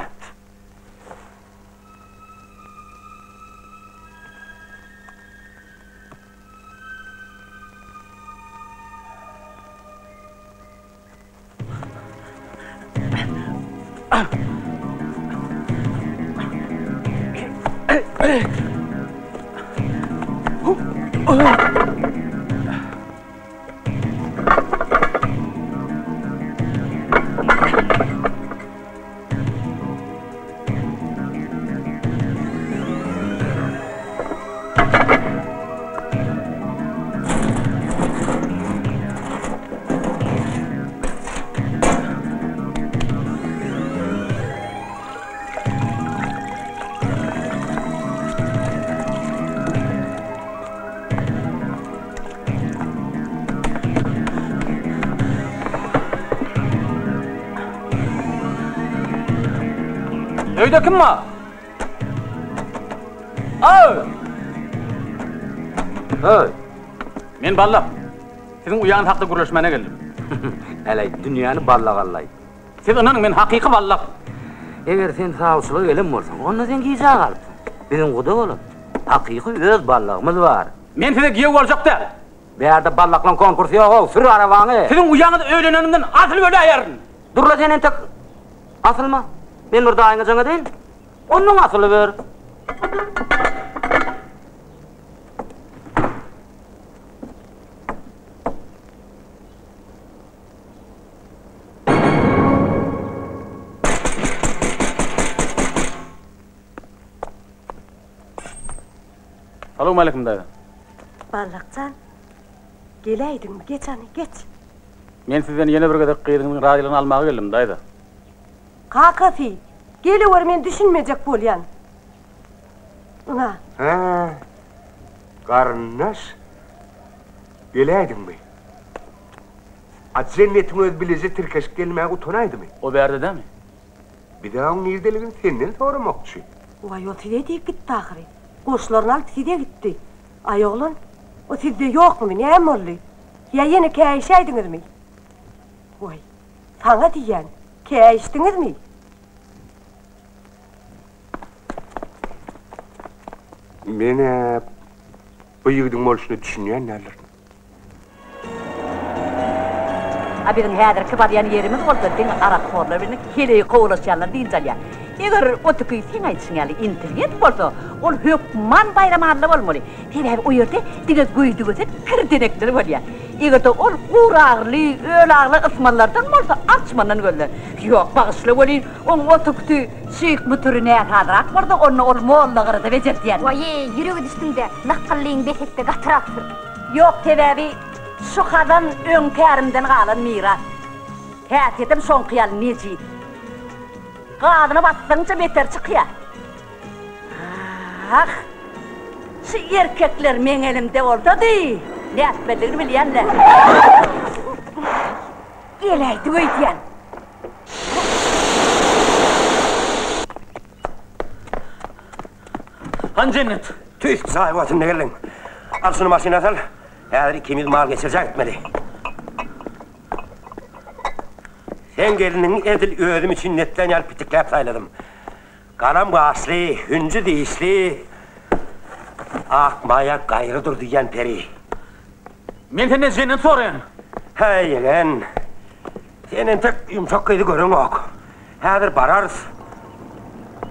Öýde kim bar? Aw! Öý! Men Ballak. Siziň uýaňyz hakda gürleşmäne geldim. Äleý, dünýäni ballak allaý. Siz ynanyň, men hakyky Ballak. Eger sen sawçylyga gelen bolsaň, onda sen gijä galypsyň. Biziň guda bolan, hakyky öz ballagymyz bar. Men size giýew boljak däl. Bärde ballaklaň konkursy ýog-ow, sür arabaňy! Siziň uýaňyz öýlenenimden asylyp öläýerin! Dur-la sen entek asylma. Men bir daýyňa jaň edeýin. Onnoň asylyber. Salowmaleýkim daýza. Ballak jan, geläýdiňmi? Geç hany, geç. Men sizden ýene bir gezek gyzyňyzyň razylygyny almaga geldim, daýza. Kakasy, gelewer men düşünmejek bolýan. Ynha. Hä, garyndaş, geläýdiňmi? A Jennetiň özi bileje tirkeşip gelmäge utanaýdymy? O bärde dämi? Biz-ä oň nirdeligini senden soramakçy. Waý, ol size diýip gitdi ahyry. Goşlaryny alyp size gitdi. Aý, oglan, o sizde ýokmumy, näme boldy? Ýa ýene käýişäýdiňizmi? Waý, saňa diýýän, käýişdiňizmi? Men-ä bu ýigidiň bolşuna düşünýän däldirin. A biziň häzirki barýan ýerimiz bolsa diňe arakhorlar bilen heleý kowalaşýanlar dynç alýar. Eger o tüki seň aýdyşyň ýaly intelligent bolsa, ol hökman Baýramalla bolmaly. Sebäbi o ýerde diňe göýdügösen kirdenekler bolýar. Eger-de ol guragly, ölagly ysmazlardan bolsa arçmandan gözle. Ýok, bagyşla welin, oň o tüküsi şyh mütüri näsazrak bolsa, onda ol mollagyrada bejertýän. Waý-eý, ýürege düşdüň-dä, lakgyllyň bes et-de gatyrak sür. Ýok, sebäbi şu hazan öňki ärimden galan miras. Häsiýetem şoňky ýaly nejis. Gazyna basdygyňça beter çykýar. Ah! Şu erkekler meň elimde bolsady, nätmelidigini bilýän-dä. Geläýdik öýdýän. Hany Jennet? Tüýs jaý wagtynda geldiň. Al şuny maşyna sal. Häzir ikimiz mal geçirjä gitmeli. Seň gelniňi edil özüm üçin netlän ýaly pitikläp saýladym. Galam gaşly, hünji dişli, ak maýa gaýry dur diýýän peri. Men senden jennet soraýan. Häý, ýegen. Sen entek ýumşak gyzy göreňok. Häzir bararys.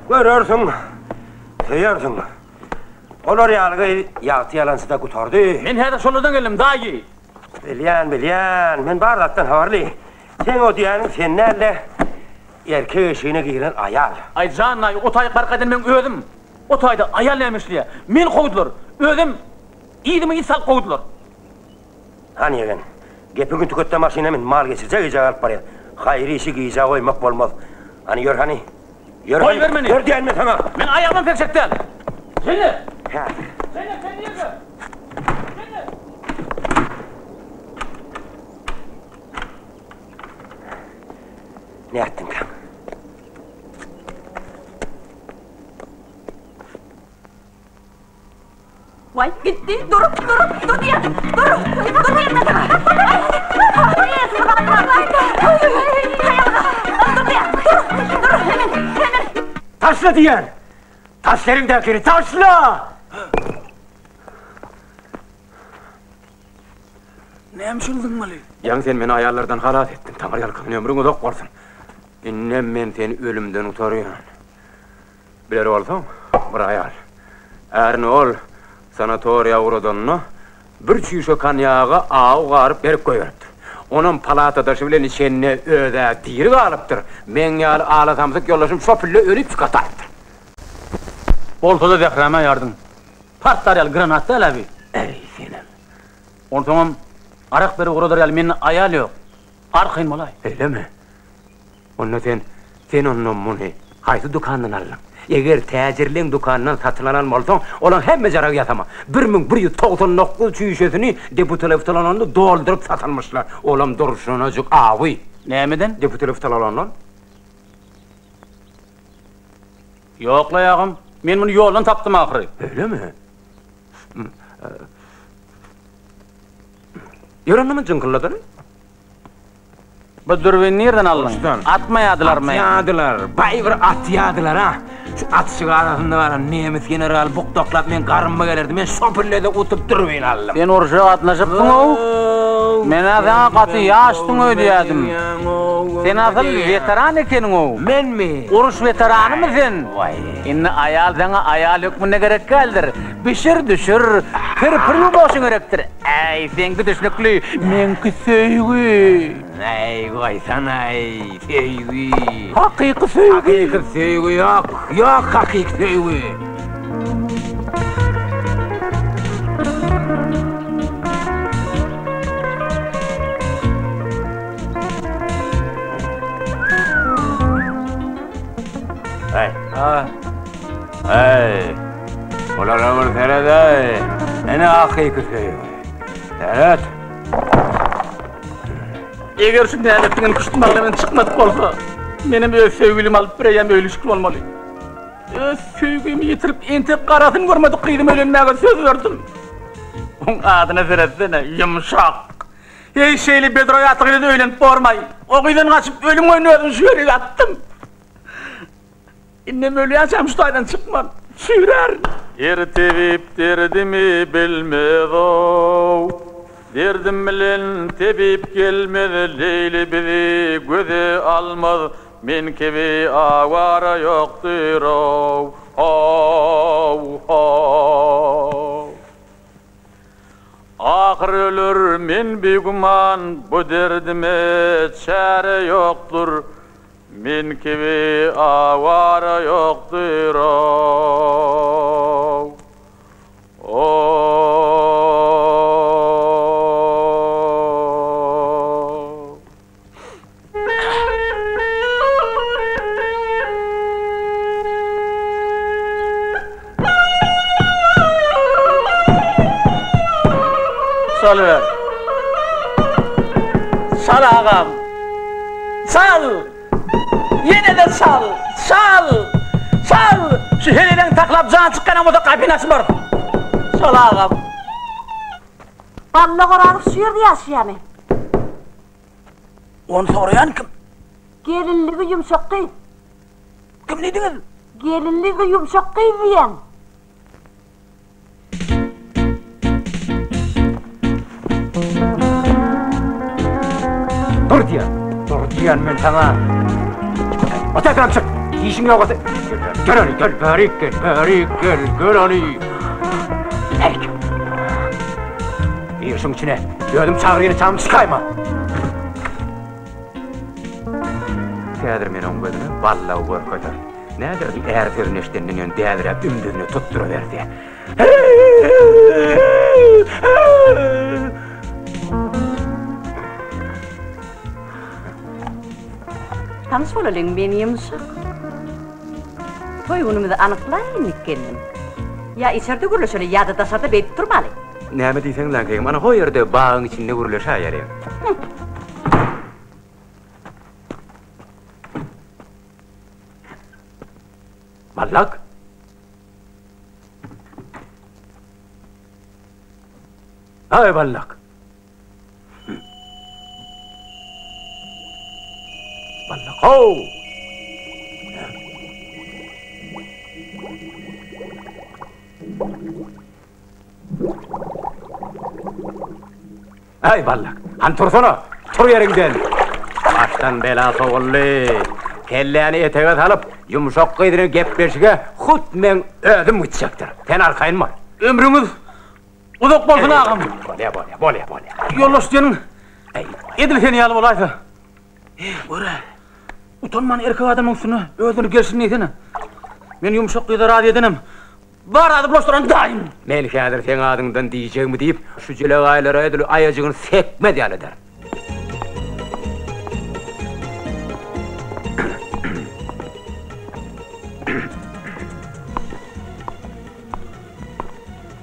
Görersiň, söýersiň. Olar ýaly gyz ýagty ýalançyda gutardy. Men häzir şolardan geldim, daýy. Bilýän, bilýän. Men bar zatdan habarly. Seň o diýýäniň sen däl-de, erkek eşigine giren aýal. Aý, jan daýy, o taýy gark eden meň özüm. O taýda aýal näme işleýär? Meni kowdular. Özem yzyma yz salyp kowdular. Hany ýegen, gepi gün tüketde maşyna min, mal geçirjek gijä galyp barýas. Haýyr işi gijä goýmak bolmaz. Hany ýör hany. Ýör hany. Goýber meni. Ýör diýýän men saňa. Men aýagymam sekjek däl. Jennet! Hä. Jennet sen nirde? Jennet! Nätdiňkäň? Waý, gitdi, dur, dur, dur diýýän, dur, dur diýýän men saňa. Taşla diýýän! Taşla eliňdäkini, taşla! Näme üçin zyňmaly? Ýaňy sen meni aýallardan halas etdiň, Taňry ýalkasyn, ömrüň uzak bolsun. Indem men seni ölümden gutarýan. Biler bolsaň, bir aýal ärini ol sanatoriýa ugradanda, bir çüýşe konýaga awy garyp berip goýberipdir. Onam palatadaşy bilen içende öz-ä diri galypdyr, meň ýaly ala samsyk ýoldaşym şo pille ölüp çykataýypdyr. Bolsa-da zähräme ýardyň. Partlar ýaly granat däl-ä bi. Äý, senem. Onsoňam arak berip ugradar ýaly mende aýal ýok. Arkaýyn bolaý. Beýlemi? Onda sen, sen onda muny haýsy dükandan aldyň? Eger täjirleň dükanyndan satyn alan bolsaň, olaň hemme jaragy ýasama. 1199 çüýşesini deputeleftalanonda dolduryp satanmyşlar. Olam durşunajyk awy. Nämeden? Deputeleftalanondan. Ýok-la ýagym, men muny ýoldan tapdym ahyry. Öýlemi? Ýör onda muny jyňkylladaly. Bu dürbini nirden aldyň? Uruşdan. Atmaýadylarmy? Atýadylar. Baý bir atýadylar-a. Şu atyşyk arasynda baran nemis generaly bukdaklap meň garynma gelerdi. Men şo pille-de utup dürbin aldym. Sen urşa gatnaşypsyň-ow. Men-ä saňa gaty ýaşsyň öýdýädim. Sen asyl weteran ekeniň-ow. Menmi? Uruş weteranymy sen? Waý. Indi aýal saňa aýal hökmünde gerek däldir. Bişir-düşür, pir-pir ýuwmagyşyň gerekdir. Äý, seňki düşnükli, meňki söýgi. Äý, goýsana-aý, söýgi. Hakyky söýgi. Hakyky söýgi ýok, ýok hakyky söýgi. Äý. Ha. Äý. Bulara bir seret-äý. Ine hakyky söýgi. Seret. Eger şu näletliňem küşt maglymdan çykmadyk bolsa, menem öz söýgülimi alyp bireýýäm öýlüşikli bolmaly. Öz söýgimi ýitirip, entek garasyny görmedik gyzyma öýlenmäge söz berdim. Oň adyna seretsene, ýumşak. Heý, şeýle bedroý atly gyza öýlenip bormaý. O gyzdan gaçyp, ölüm goýun özümi şu ýere atdym. Indem ölýänçäm şu taýdan çykman, çüýrärin. Her tebip derdimi bilmez-ow. Derdim bilen tebip gelmez, Leýli bizi göze almaz, Men kibi awara ýokdur-ow, how, how. Ahyr öler men bigüman, bu derdime çäre ýokdur, Men kibi awara ýokdur-ow, ow. Çalyber. Çal agam. Çal! Ýene-de çal! Çal! Çal! Şu heleýleň taklap jan çykýanam bolsa gapyny açmarys. Şol agam. Balla Orazow şu ýerde ýaşaýarmy? Ony soraýan kim? Gelinligi ýumşak gyz. Kim diýdiňiz? Gelinligi ýumşak gyz diýýän. Dur diýýän. Dur diýýän men saňa. Otagan çyk. Işiň ýok bolsa. Gel hany, gel bärik gel, bärik gel, gel hany. Bärik. Gir şuň içine. Özüm çagyrýan çagym çykaýma. Häzir men oň gözüne ballagy görkezer. Näderdi är sözüni eşidenden ýön däliräp ümdüzine tutduraberdi. Tanyş bolalyň, men Ýumşak. Toý günümizi anyklaýyn diýip geldim. Ýa içerde gürleşeli, ýa-da daşarda beýdip durmaly. Näme diýseň laňkeýim, ana ho ýerde bagyň içinde gürleşäýeliň. Ballak! Aý, ballak! Ballak, how! Äý, ballak, hany tursana, tur ýeriňden! Başdan bela sowuldy. Kelläni etege salyp, ýumşak gyz bilen gepleşige hut meň özüm gitjekdir. Sen arkaýyn bol. Ömrüňiz uzak bolsun, agam! Bolýa, bolýa, bolýa, bolýa. Ýoldaş diýeniň edil sen ýaly bolaýsa. Eý, gör-ä, utanman erkek adamyň üstüne özüni gelşini diýsene. Men ýumşak gyza razy edenem, Bar ady bulaşdyran daýym. Men häzir seň adyňdan diýjegimi diýip, şu jelegaýlara edil aýajygyny sekmez ýaly ederin.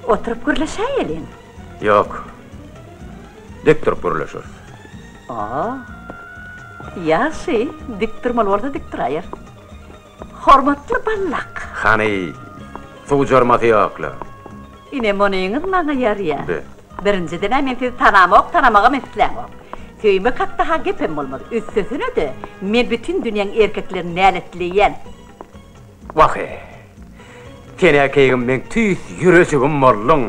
Oturyp gürleşäýeliň. Ýok. Dik durup gürleşeris. A. Ýagşy, dik durmaly bolsa dik duraýar. Hormatly ballak. Hany, suwjarmasy ýok-la. Ine, munyňyz maňa ýarýa. Be. Birinjiden-ä men sizi tanamok, tanamagam islämok. Söýmek hakda-ha gepem bolmaz. Üstesine-de, men bütin dünýäň erkeklerini näletleýän. Wah-eý! Sen-ä keýgim meň tüýs ýürejigim bolduň.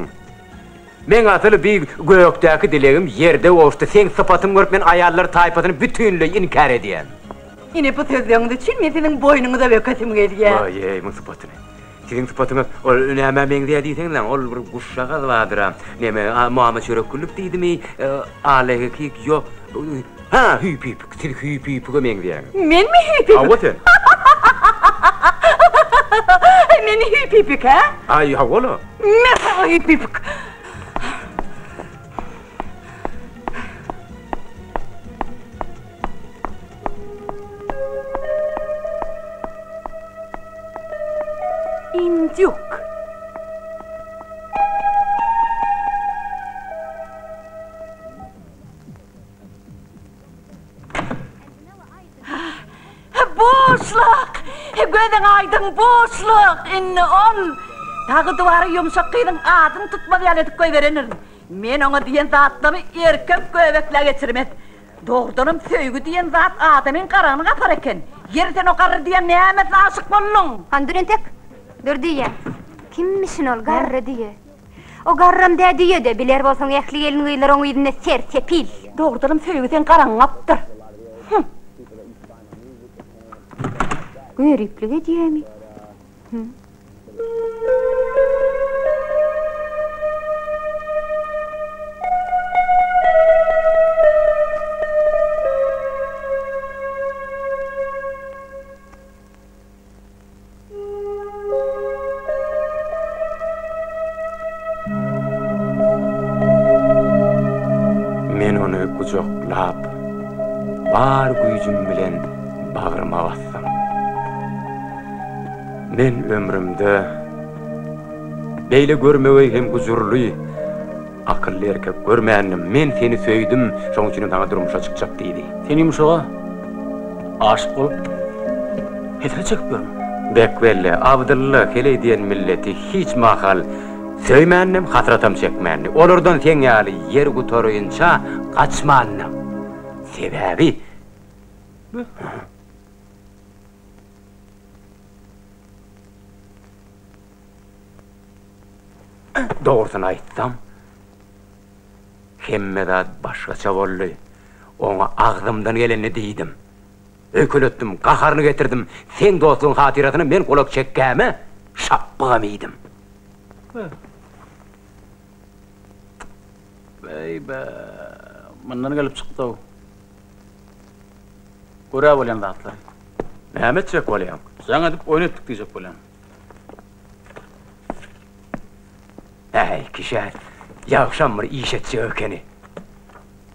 Meň asyl bi gökdäki dilegim ýerde gowuşdy, seň sypatyňy görüp men aýallar taýpasyny bütinleý inkär edýän. Ine bu sözleriňiz üçin men siziň boýnuňyza bökesim gelýär. Waý-eý, muň sypatyny. Siziň sypatyňyz ol nämä meňzeýär diýseňiz-läň, ol bir guşjagaz bardyr-a, neme, mama çörekgüllük diýdimi, alehekik, ýok, hä, hüýpüpik, siz hüýpüpige meňzeýäňiz. Menmi hüýpüpik? Hawa sen. Men hüýpüpik, hä? Aý, hawa-la. Merhaba hüýpüpik. Indýuk. Buşluk! Gözüň aýdyň, buşluk! Indi ol dagy duwara ýumşak gyzyň adyny tutmaz ýaly edip goýberendirin. Men oňa diýen zatlarymy erkek göbeklä geçirmez. Dogrudanam söýgi diýen zat adamyň garagyny gapar eken. Ýeri sen o garry diýen nämesine aşyk bolduň? Hany dur entek. Dur diýýän. Kimmişin ol garry diýe. O garram dä düýe-de, biler bolsaň ähli gelin-gyzlar oň yzynda ser-sepil. Dogrudanam söýgi seň garaňy gapdyr. Hum. Göriplik edýämi? Hum. Men ony gujaklap, bar güýjüm bilen bagryma basdym. Men ömrümde beýle görmegeý hem gujurly, Akylly erkek görmändim. Men seni söýdüm, şoň üçinem saňa durmuşa çykjak diýdi. Sen ýumşaga aşyk bolup, hesret çekip ýörmüň? Bek belli, Abdylla heleý diýen milleti hiç mahal. Söýmändim, hasratam çekmändi. Olardan seň ýaly ýer gutarynça gaçmandym. Sebäbi. Dogrusyny aýtsam, hemme zat başgaça boldy. Oňa agzymdan gelenini diýdim. Öýkeletdim, gaharyny getirdim. Seň dostlugyň hatyrasyna men gulak çekgäme şapbygam iýdim. Beý-be, mundan gelip çykdy-ow. Gör-ä bolýan zatlary. Näme etjek bolýaň? Jaň edip oýun etdik diýjek bolýan. Äý, kişä ýagşam bir iş etjek ekeni.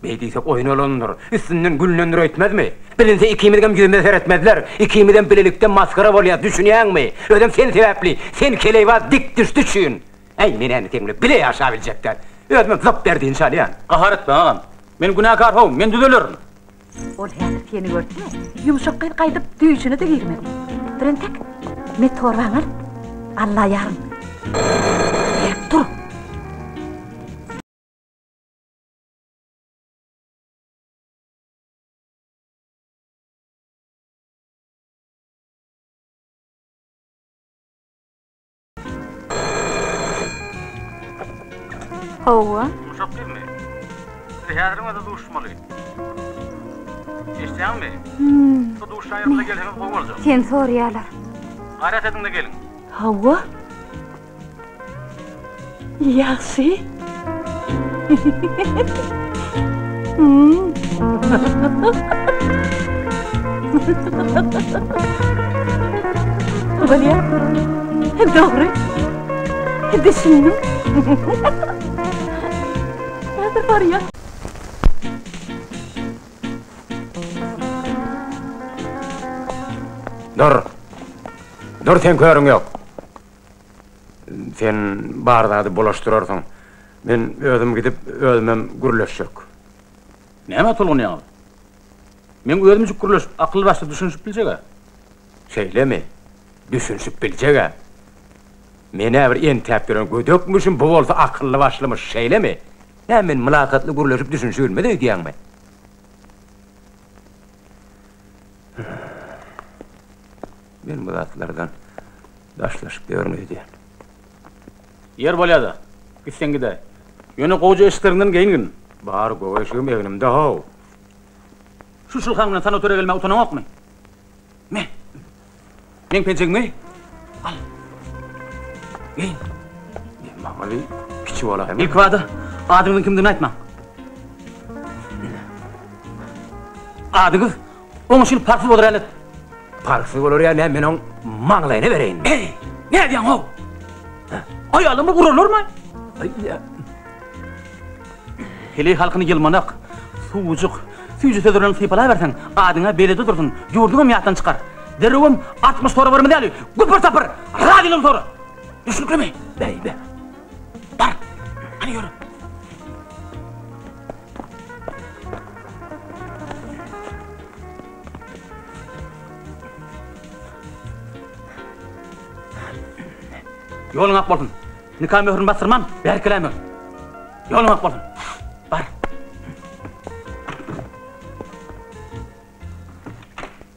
Beý diýsek oýun bolandyr, üstünden gülnendir öýtmezmi? Bilinse ikimiziňem ýüzümize seretmezler. Ikimizem bilelikde masgara bolýas, düşünýäňmi? Özem sen sebäpli, sen keleýbaz dik düşdi üçin. Äý, men indi seň bilen bile ýaşabiljek däl. Özümem zyp ber dynç alýan. Gahar etme, agam. Men günäkär how, men düzelerin. Ol häzir seni görse, ýumşak gyz gaýdyp düýşüne-de girmez. Dur entek, me torbaňy al. Alla ýaryn. Berk dur. Hawa. Ýumşak gyzmy? Biz häziriň özünde duşuşmaly. Eşidýäňmi? Şu duşuşan ýerimize gelseňiz gowy boljak. Seni soraýarlar. Gaýrat ediň-de geliň. Hawa. Ýagşy. Bolýar. Dogry. Düşündim. Häzir barýan. Dur. Dur seň körüň ýok. Sen bar zady bulaşdyrarsyň. Men özüm gidip, özümem gürleşjek. Nämä tolgunýaňyz? Meň özümjik gürleşip, akylly-başly düşünişip biljeg-ä. Şeýlemi? Düşünişip biljeg-ä. Men-ä bir entäp ýören gödekmişim, bu bolsa akylly-başlymyş, şeýlemi? Näme men mylakatly gürleşip düşünişibilmez öýdýäňmi? Men bu zatlardan daşlaşyp ýörün öýdýän. Ýer bolýa-da, gitseň gidäý. Ýöne gowja eşikleriňden geýingin. Bar gowy eşigim egnimde-how. Şu şylhaň bilen sanatoriýa gelmäge utanaňokmy? Me, meň penjegimi geý. Al. Geýin. Maňa bir kiçi bolaýma. Ilkibada adyňyzyň kimdigini aýtmaň. Adyňyz oň üçin parhsyz bolar ýaly et. Parhsyz bolar ýaly näme men oň maňlaýyna bereýinmi? Eý, nädýäň-ow? Aýalymy urarlarmy? Heleý halkyny ýylmanak, suwujyk, süýji sözler bilen sypalaberseň, adyň-a belede dursun, ýurduňam ýatdan çykar. Derrewem artykmaç sorabermez ýaly, güpür-tapyr, razylygyny sora. Düşnüklimi? Beýbe. Bar, hany ýör. Ýoluň ak bolsun. Nika möhrüni basdyrman, bärik geläýmegin. Ýoluň ak bolsun. Bar.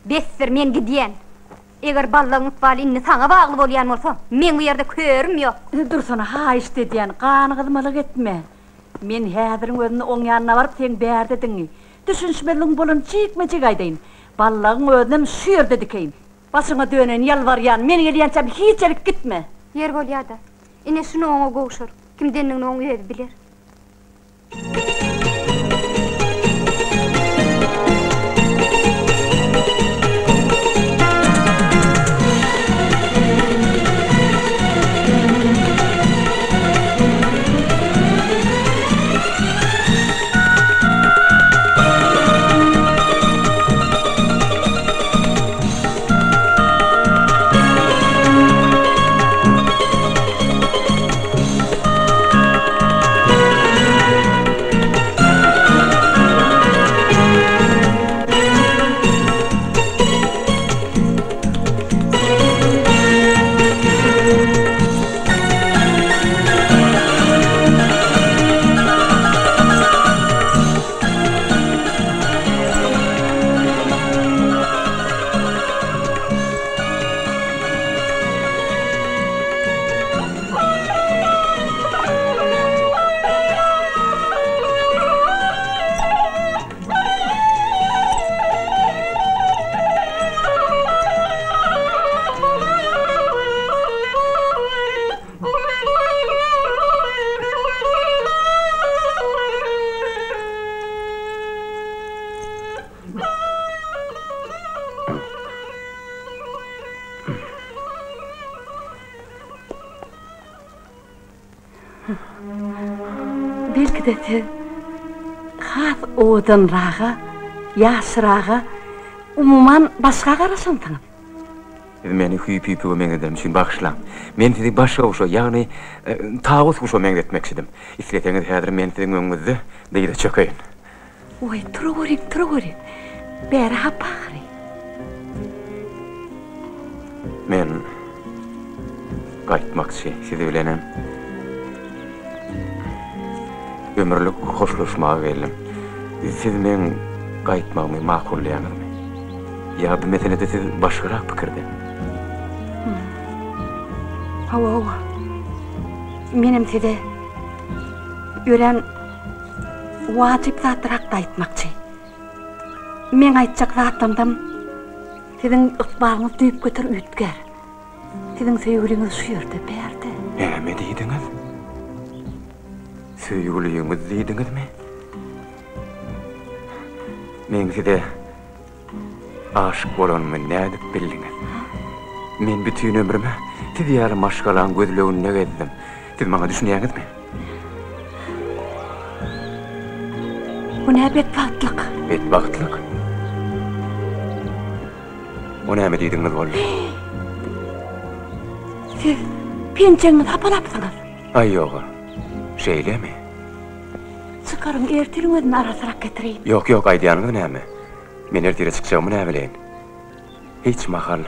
Besdir, men gidýän. Eger ballagyň ykbaly indi saňa bagly bolýan bolsa, meň bu ýerde körüm ýok. Dursana, haýyşt edýän, ganygyzmalyk etme. Men häziriň özünde oň ýanyna baryp, seň bärdedigiňi, düşünişmezligiň bolany jikme-jik aýdaýyn. Ballagyň özünem şu ýerde dikeýin. Başyňa döneýin, ýalbarýan, men gelýänçäm hiç ýerik gitme! Ýer bolýa-da. Ine, şuny oňa gowşur. Kimdendigini oň özi biler. Belki-de siz has owadanraga, ýaşraga, umuman başga garaşansyňyz. Siz meni hüýp-hüýpüge meňzedenim üçin bagyşlaň. Men sizi başga guşa, ýagny tawus guşa meňzetmekçidim. Isleseňiz häzir men siziň öňüňizde dyza çökeýin. Waý, turaweriň, turaweriň. Bäri hapa ahyry. Men gaýtmakçy, siz bilenem ömürlik hoşlaşmaga geldim. Siz meň gaýtmagymy makullaýaňyzmy? Ýa bu meselede siz başgarak pikirde? Hawa, hawa. Menem size örän wajyp zatlar hakda aýtmakçy. Meň aýtjak zatlarymdan siziň ykbalyňyz düýpgöter üýtgär. Siziň söýgüliňiz şu ýerde, bärde. Näme diýdiňiz? Söýgüliňiz diýdiňizmi? Meň size aşyk bolanymy nädip bildiňiz? Men bütin ömrüme siz ýaly maşgalaň gözleginde gezdim. Siz maňa düşünýäňizmi? Bu nä betbagtlyk? Betbagtlyk? O näme diýdigiňiz boldy? Siz penjegiňizi hapalapsyňyz. Aý ýog-a. Şeýlemi? Çykaryň, ertiriň özüni arassarak getireýin. Ýok, ýok, aýdýanyňyz näme? Men ertire çykjagymy näbileýin? Hiç mahal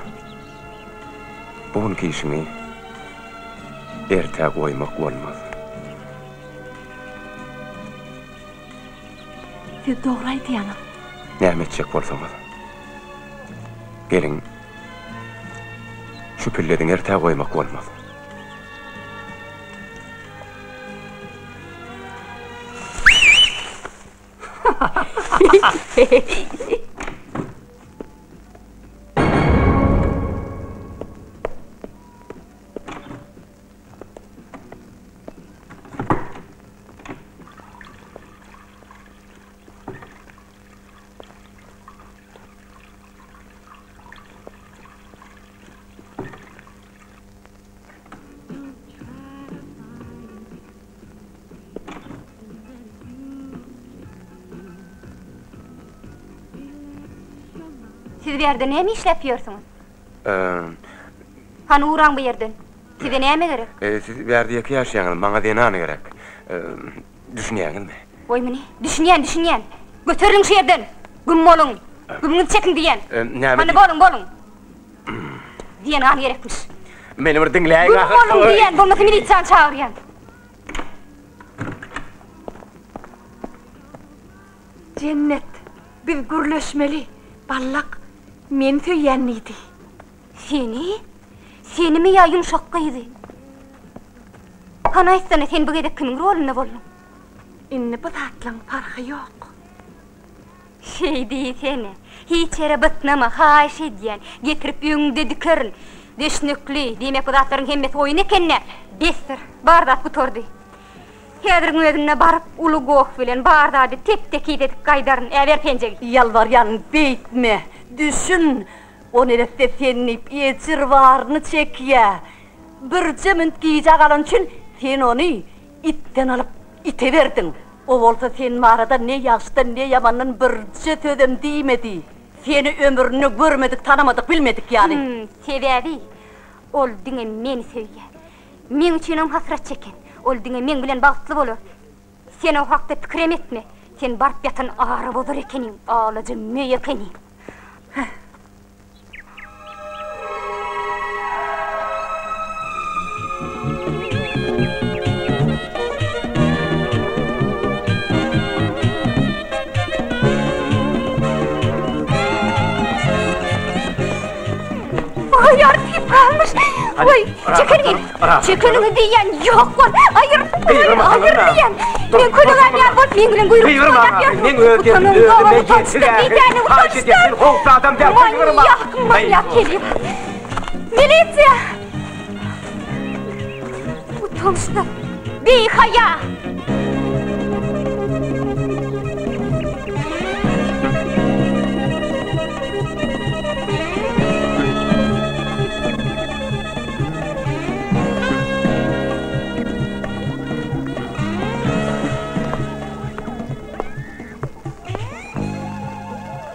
bu günki işiňi ertä goýmak bolmaz. Siz dogry aýdýaňyz. Näme etjek bolsaňyz. Geliň, şu pillediňi ertä goýmak bolmaz. Siz bu ýerde näme işläp ýörsüňiz? Hany uraň bu ýerden. Size näme gerek? Siz bärde ýeke ýaşaýaňyz, maňa zenan gerek. Düşünýäňizmi? Goý muny. Düşünýän, düşünýän. Göteriliň şu ýerden! Güm boluň! Gümüňizi çekiň diýýän. Näme Hany boluň, boluň! Zenan gerekmiş. Meni bir diňläýiň Güm boluň diýýän, bolmasa milisiýany çagyrýan. Jennet, biz gürleşmeli. Ballak, meni söýýän diýdi. Seni? Senimi ýa ýumşak gyzy? Hany aýtsana, sen bu gezek kimiň rolunda bolduň? Indi bu zatlaň parhy ýok. Şeý diýsene. Hiç ýere bytnama, haýyş edýän. Getirip öňüňde dikerin. Düşnükli. Diýmek bu zatlaryň hemmesi oýun eken-dä. Besdir. Bar zat gutardy. Häziriň özünde baryp, uly goh bilen bar zady tep-tekiz edip gaýdaryn. Äber penjegi. Ýalbarýan, beýtme. Düşün. O neresse sen diýip ejir baryny çekýä. Birje münt gijä galany üçin sen ony itden alyp ite berdiň. O bolsa sen barada ne ýagşydan ne ýamandan birje sözem diýmedi. Seni ömründe görmedik, tanamadyk, bilmedik ýaly. Hüm, sebäbi ol diňe meni söýýär. Meň üçinem hasrat çeken. Ol diňe meň bilen bagtly bolar. Sen o hakda pikirem etme. Sen baryp ýatan ara bozar ekeniň, alaja möý ekeniň. Aý, ýar diýip galmyş. Goý, çekeliň. Çekeliň diýýän, ýok bol. Aýyr, aýyr diýýän. Men kölegäm ýaly bolup, meň bilen guýruk oýnap ýörsüň. Meň öz derdim özüme ýetir ähli. Haýyş edýän, sen howply adam däl. Manýak, manýak kelip. Milisiýa! Utançsyz, bihaýa!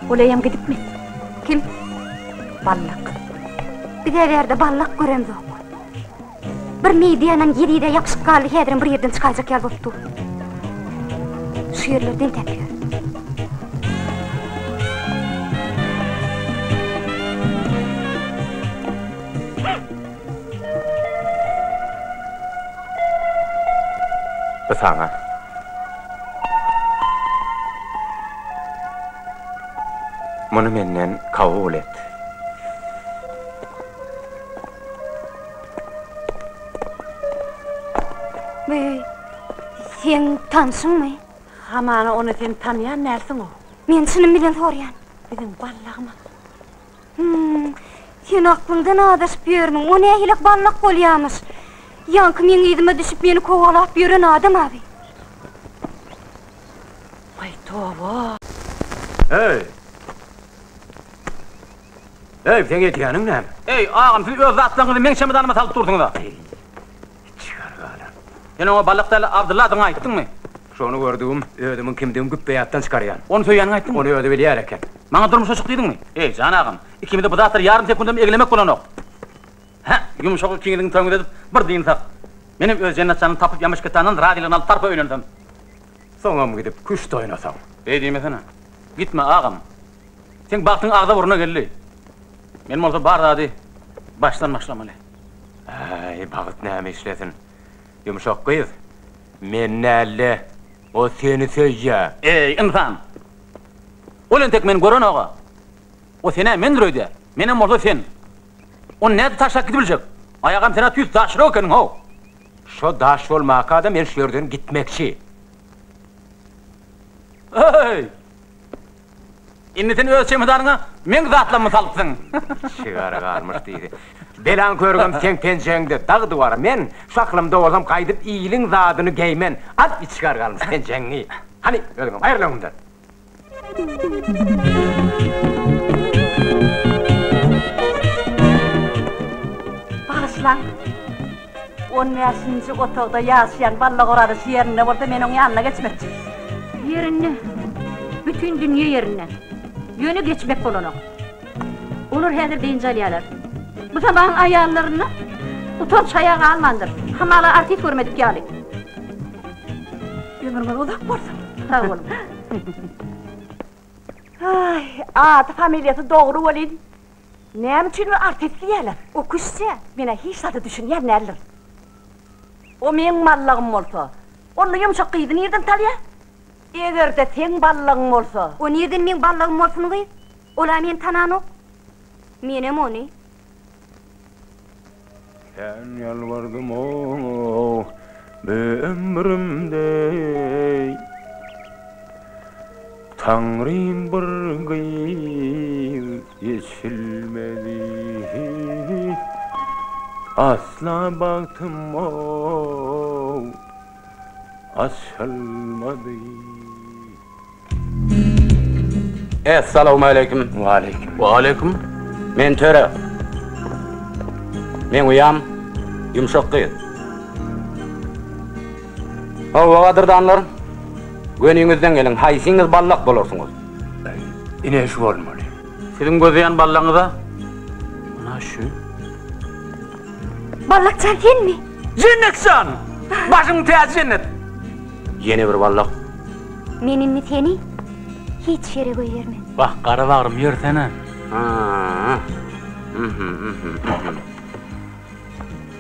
Ol eýýäm gidipmi? Kim? Ballak. Biz-ä bärde ballak göremzok. Bir meýdi ýanan ýezide ýapyşyp galdy, häzirem bir ýerden çykaýjak ýaly bolup dur. Şu ýerlerde entäp ýör. Bu saňa. Muny menden kabul et. Bu seň tanşyňmy? Hamana ony sen tanýan dälsiň-ow. Men çynym bilen sorýan. Biziň ballagymyz. Hüm, sen aklyňdan azaşyp ýörmüň, o nähilek ballak bolýamyş? Ýaňky meň yzyma düşüp meni kowalap ýören adam abi. Waý toba. Eý! Eý, seň edýäniň näme? Eý, agam, siz öz zatlaryňyzy meň çemodanyma salyp dursuňyz-a. Eý, içigar galan. Sen oňa Ballak däl, Abdylladygyňy aýtdyňmy? Şony gördügim, özümiň kimdigimi güpbe ýatdan çykarýan. Ony söýýäniňi aýtdyňmy? Ony özi bilýär eken. Maňa durmuşa çyk diýdiňmi? Eý, jan agam, ikimize bu zatlary ýarym sekundam eglemek bolanok. Hä, ýumşak ikiňiziň toýuňyzy edip, bir dynsak. Menem öz Jennet janyny tapyp Ýamyşketandan razylygyny alyp tarpa öýlensem. Soňam gidip küşt oýnasaň. Beý diýmesene. Gitme, agam. Seň bagtyň agza-burna geldi. Men bolsa bar zady başdan başlamaly. Äý, bagt näme işlesin. Ýumşak gyz, men däl-de, o seni söýýä. Eý, ynsan! Ol entek meni görenog-a. O sen-ä mendir öýdýär. Menem bolsa sen. Ony nädip taşlap gidibiljek? Aýagam sen-ä tüýs daşrak ekeniň-how. Şo daş bolmaka-da men şu ýerden gitmekçi. Eý! Indi sen öz çemodanyňa meň zatlammy salypsyň. Şigara galmyş diýdi. Belaň körügem seň penjegiňde, dag diwara. Men şu aklymda bolsam gaýdyp iliň zadyny geýmen. Al içigar galmyş penjegiňi. Hany, özüňem aýryl öňümden. Bagyşlaň. On bäşinji otagda ýaşaýan Balla Orazow ýerinde bolsa men oň ýanyna geçmekçi. Ýerinde. Bütin dünýe ýerinde. Ýöne geçmek bolanok. Olar häzir dynç alýarlar. Bu sabagyň aýallarynda utanç-haýa galmandyr. Hamala artist görmedik ýaly. Ömrüňiz uzak bolsun. Sag boluň. Aý, ady familiýasy dogry welin, Näme üçin ony artist diýýärler? O küşçe. Men-ä hiç zada düşünýän däldir. O meň ballagym bolsa, onda ýumşak gyzy nirden talýa? Eger-de seň ballagyň bolsa. O nirden meň ballagym bolsun gyz? Ol-a meni tananok. Menem ony. Kän ýalbardym-ow, bu ömrümde, Taňrym bir gyz eçilmedi. Asla bagtym-ow, açylmady. Essalawmaleýkim. Waleýkim. Waleýkim. Men Töre. Meň uýam Ýumşak gyz. Hawa, gadyrdanlar. Göniňizden geliň, haýsyňyz ballak bolarsyňyz? Ine şu bolmaly. Siziň gözleýän ballagyňyz-a ana şu. Ballak jan senmi? Jennet jan! Başyň täji jennet. Ýene bir ballak. Men indi seni hiç ýere goýbermen. Wah, gara bagrym, ýörsene.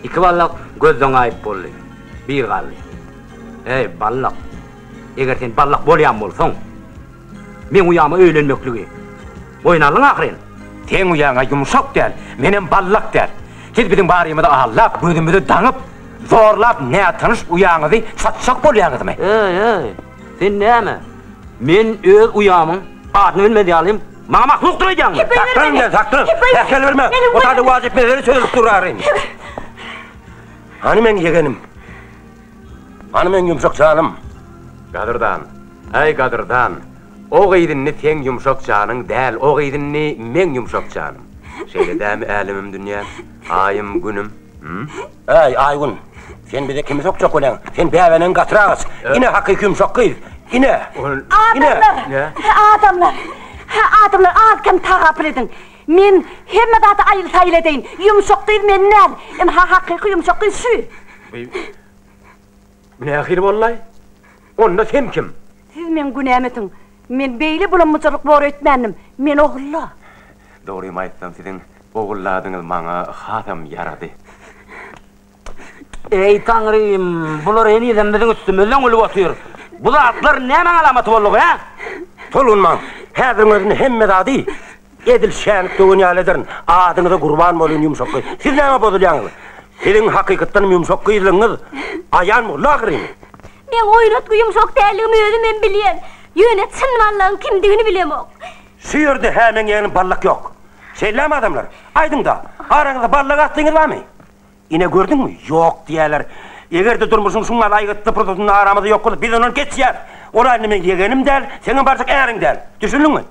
Iki ballak gözden gaýyp boldy. Bir galdy. Eý, ballak! Eger sen ballak bolýan bolsaň, meň uýama öýlenmekligi boýun aldyň ahyryn. Seň uýaň-a ýumşak däl, menem ballak däl. Siz biziň barymyzy aldap, gözümizi daňyp, zorlap nätanyş uýaňyzy satjak bolýaňyzmy? Eý, eý, sen näme? Men öz uýamyň adyny bilmez ýalym, maňa mahlukdyr öýdýäňmi? Saklan sen, saklan! Päsgel berme! O taýda wajyp mesele çözülip dur aryn. Hany meň ýegenim? Hany meň ýumşak janym? Gadyrdan, äý gadyrdan, o gyz indi seň ýumşak janyň däl, o gyz indi meň ýumşak janym. Şeýle dämi älemim dünýäm, aýym günüm, hüm? Äý, Aýgün, sen bize kimi sokjak bolýaň? Sen bäbenegiň gatyrak aç. Ine hakyky ýumşak gyz. Ine! Ine! Adamlar! Adamlar! Hä, adamlar, az-kem tagapyl ediň. Men hemme zady aýyl-saýyl edeýin. Ýumşak gyz men däl. Ynha, hakyky ýumşak gyz şu. Bu nähili boldy-aý? Onda sen kim? Siz meň günämi ötüň. Men beýle bulam-bujarlyk bor öýtmändim. Men Ogulla. Dogrymy aýtsam, siziň Ogulla adyňyz maňa hasam ýarady. Eý, Taňrym, bular henizem biziň üstümizden gülüp otyr. Bu zatlar nämäň alamaty boldugy, hä? Tolgunmaň, häziriň özünde hemme zady edil şänik döwen ýaly ederin. Adyňyza gurban bolaýyn, ýumşak gyz. Siz nämä bozulýaňyz? Siziň hakykatdanam ýumşak gyzlygyňyz aýan boldy ahyryn. Meň oýnatgy ýumşak däldigimi özümem bilýän. Ýöne çyn ballagyň kimdigini bilemok. Şu ýerde-hä meň ýegenim ballak ýok. Şeýlemi adamlar? Aýdyň-da, araňyzda ballak atlyňyz barmy? Ine gördüňmi, ýok diýýärler. Eger-de durmuşyň şuň ýaly aýgytly pursatynda aramyzda ýok bolsa, biz ondan geçýäris. Ol-a indi meň ýegenim däl, seňem barjak äriň däl. Düşündiňmi?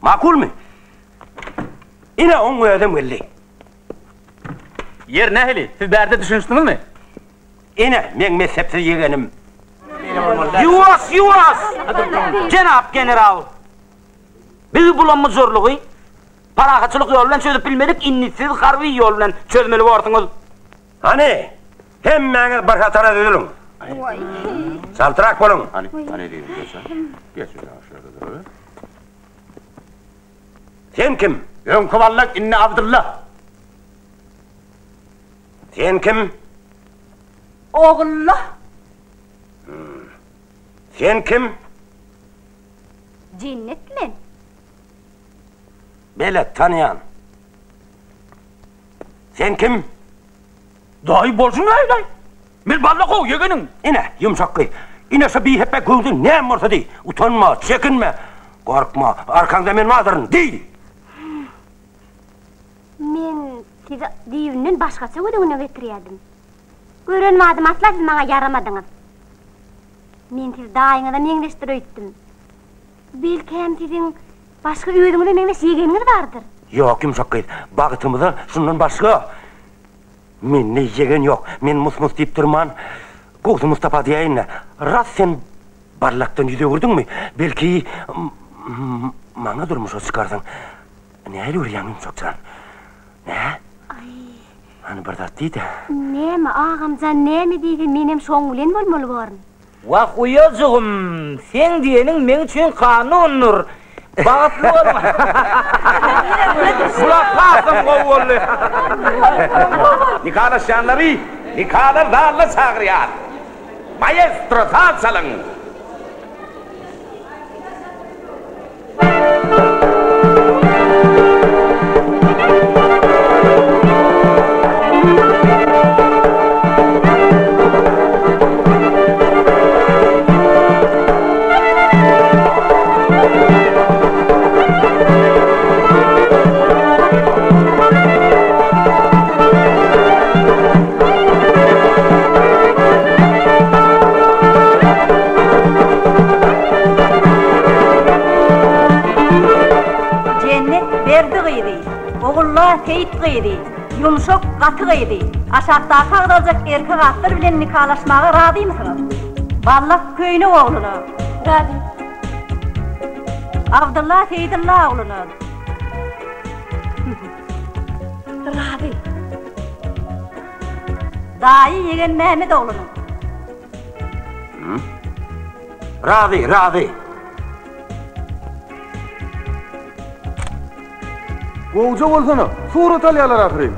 Makulmy? Ine, oň özem geldi. Ýer nähili? Siz bärde düşünişdiňizmi? Ine, meň messepsiz ýegenim. Ýuwaş, ýuwaş! Jenap general! Biz bulam-bujurlygy Parahatçylyk ýoly bilen çözüp bilmedik, indi siz harby ýol bilen çözmeli borsuňyz. Hany, hemmäňiz bir hatara düzüliň. Çaltrak boluň. Sen kim? Öňki Wallak, indi Abdylla. Sen kim? Ogulla. Sen kim? Jennet men. Belet, tanýan. Sen kim? Daýy bolşuň nähili-aý? Men balla gowy ýegeniň. Ine, ýumşak gyz. Ine şu bihepbe göwde näme bolsa diý. Utanma, çekinme. Gorkma, arkaňda men bardyryn, diý! Men sizi düýbünden başgaça göz öňüne getirýärdim. Gören badym asla siz maňa ýaramadyňyz. Men sizi daýyňyza meňzeşdir öýtdüm. Belkäm siziň başga özüňize meňzeş ýegeniňiz bardyr? Ýok, ýumşak gyz, bagtymyza şundan başga mende ýegen ýok. Men mus-mus diýip durman, gowsy Mustapa diýäýin-dä. Rast sen Ballakdan ýüz öwürdiňmi? Belki, maňa durmuşa çykarsyň. Nähili görýäň, ýumşak jan? Nä? Aý. Hany bir zat diý-dä. Näme, agam jan, näme diýse menem şoň bilen bolmaly borun. Wah, uýajygym, seň diýeniň meň üçin kanundyr. Bagtly boluň. Bular hasam gowy boldy. Nikalaşýanlary nikalar zalyna çagyrýas. Maestro saz çalyň. Jennet Berdi gyzy, Ogulla Seýit gyzy, Ýumşak Gaty gyzy, aşakdaky agzaljak erkek atlar bilen nikalaşmaga razymysyňyz? Ballak Köýnek ogluna. Razy. Abdylla Seýdylla ogluna. Razy. Daýy Ýegen Mehmet ogluna. Razy, razy. Gowja bolsana, surat alýarlar ahyryn.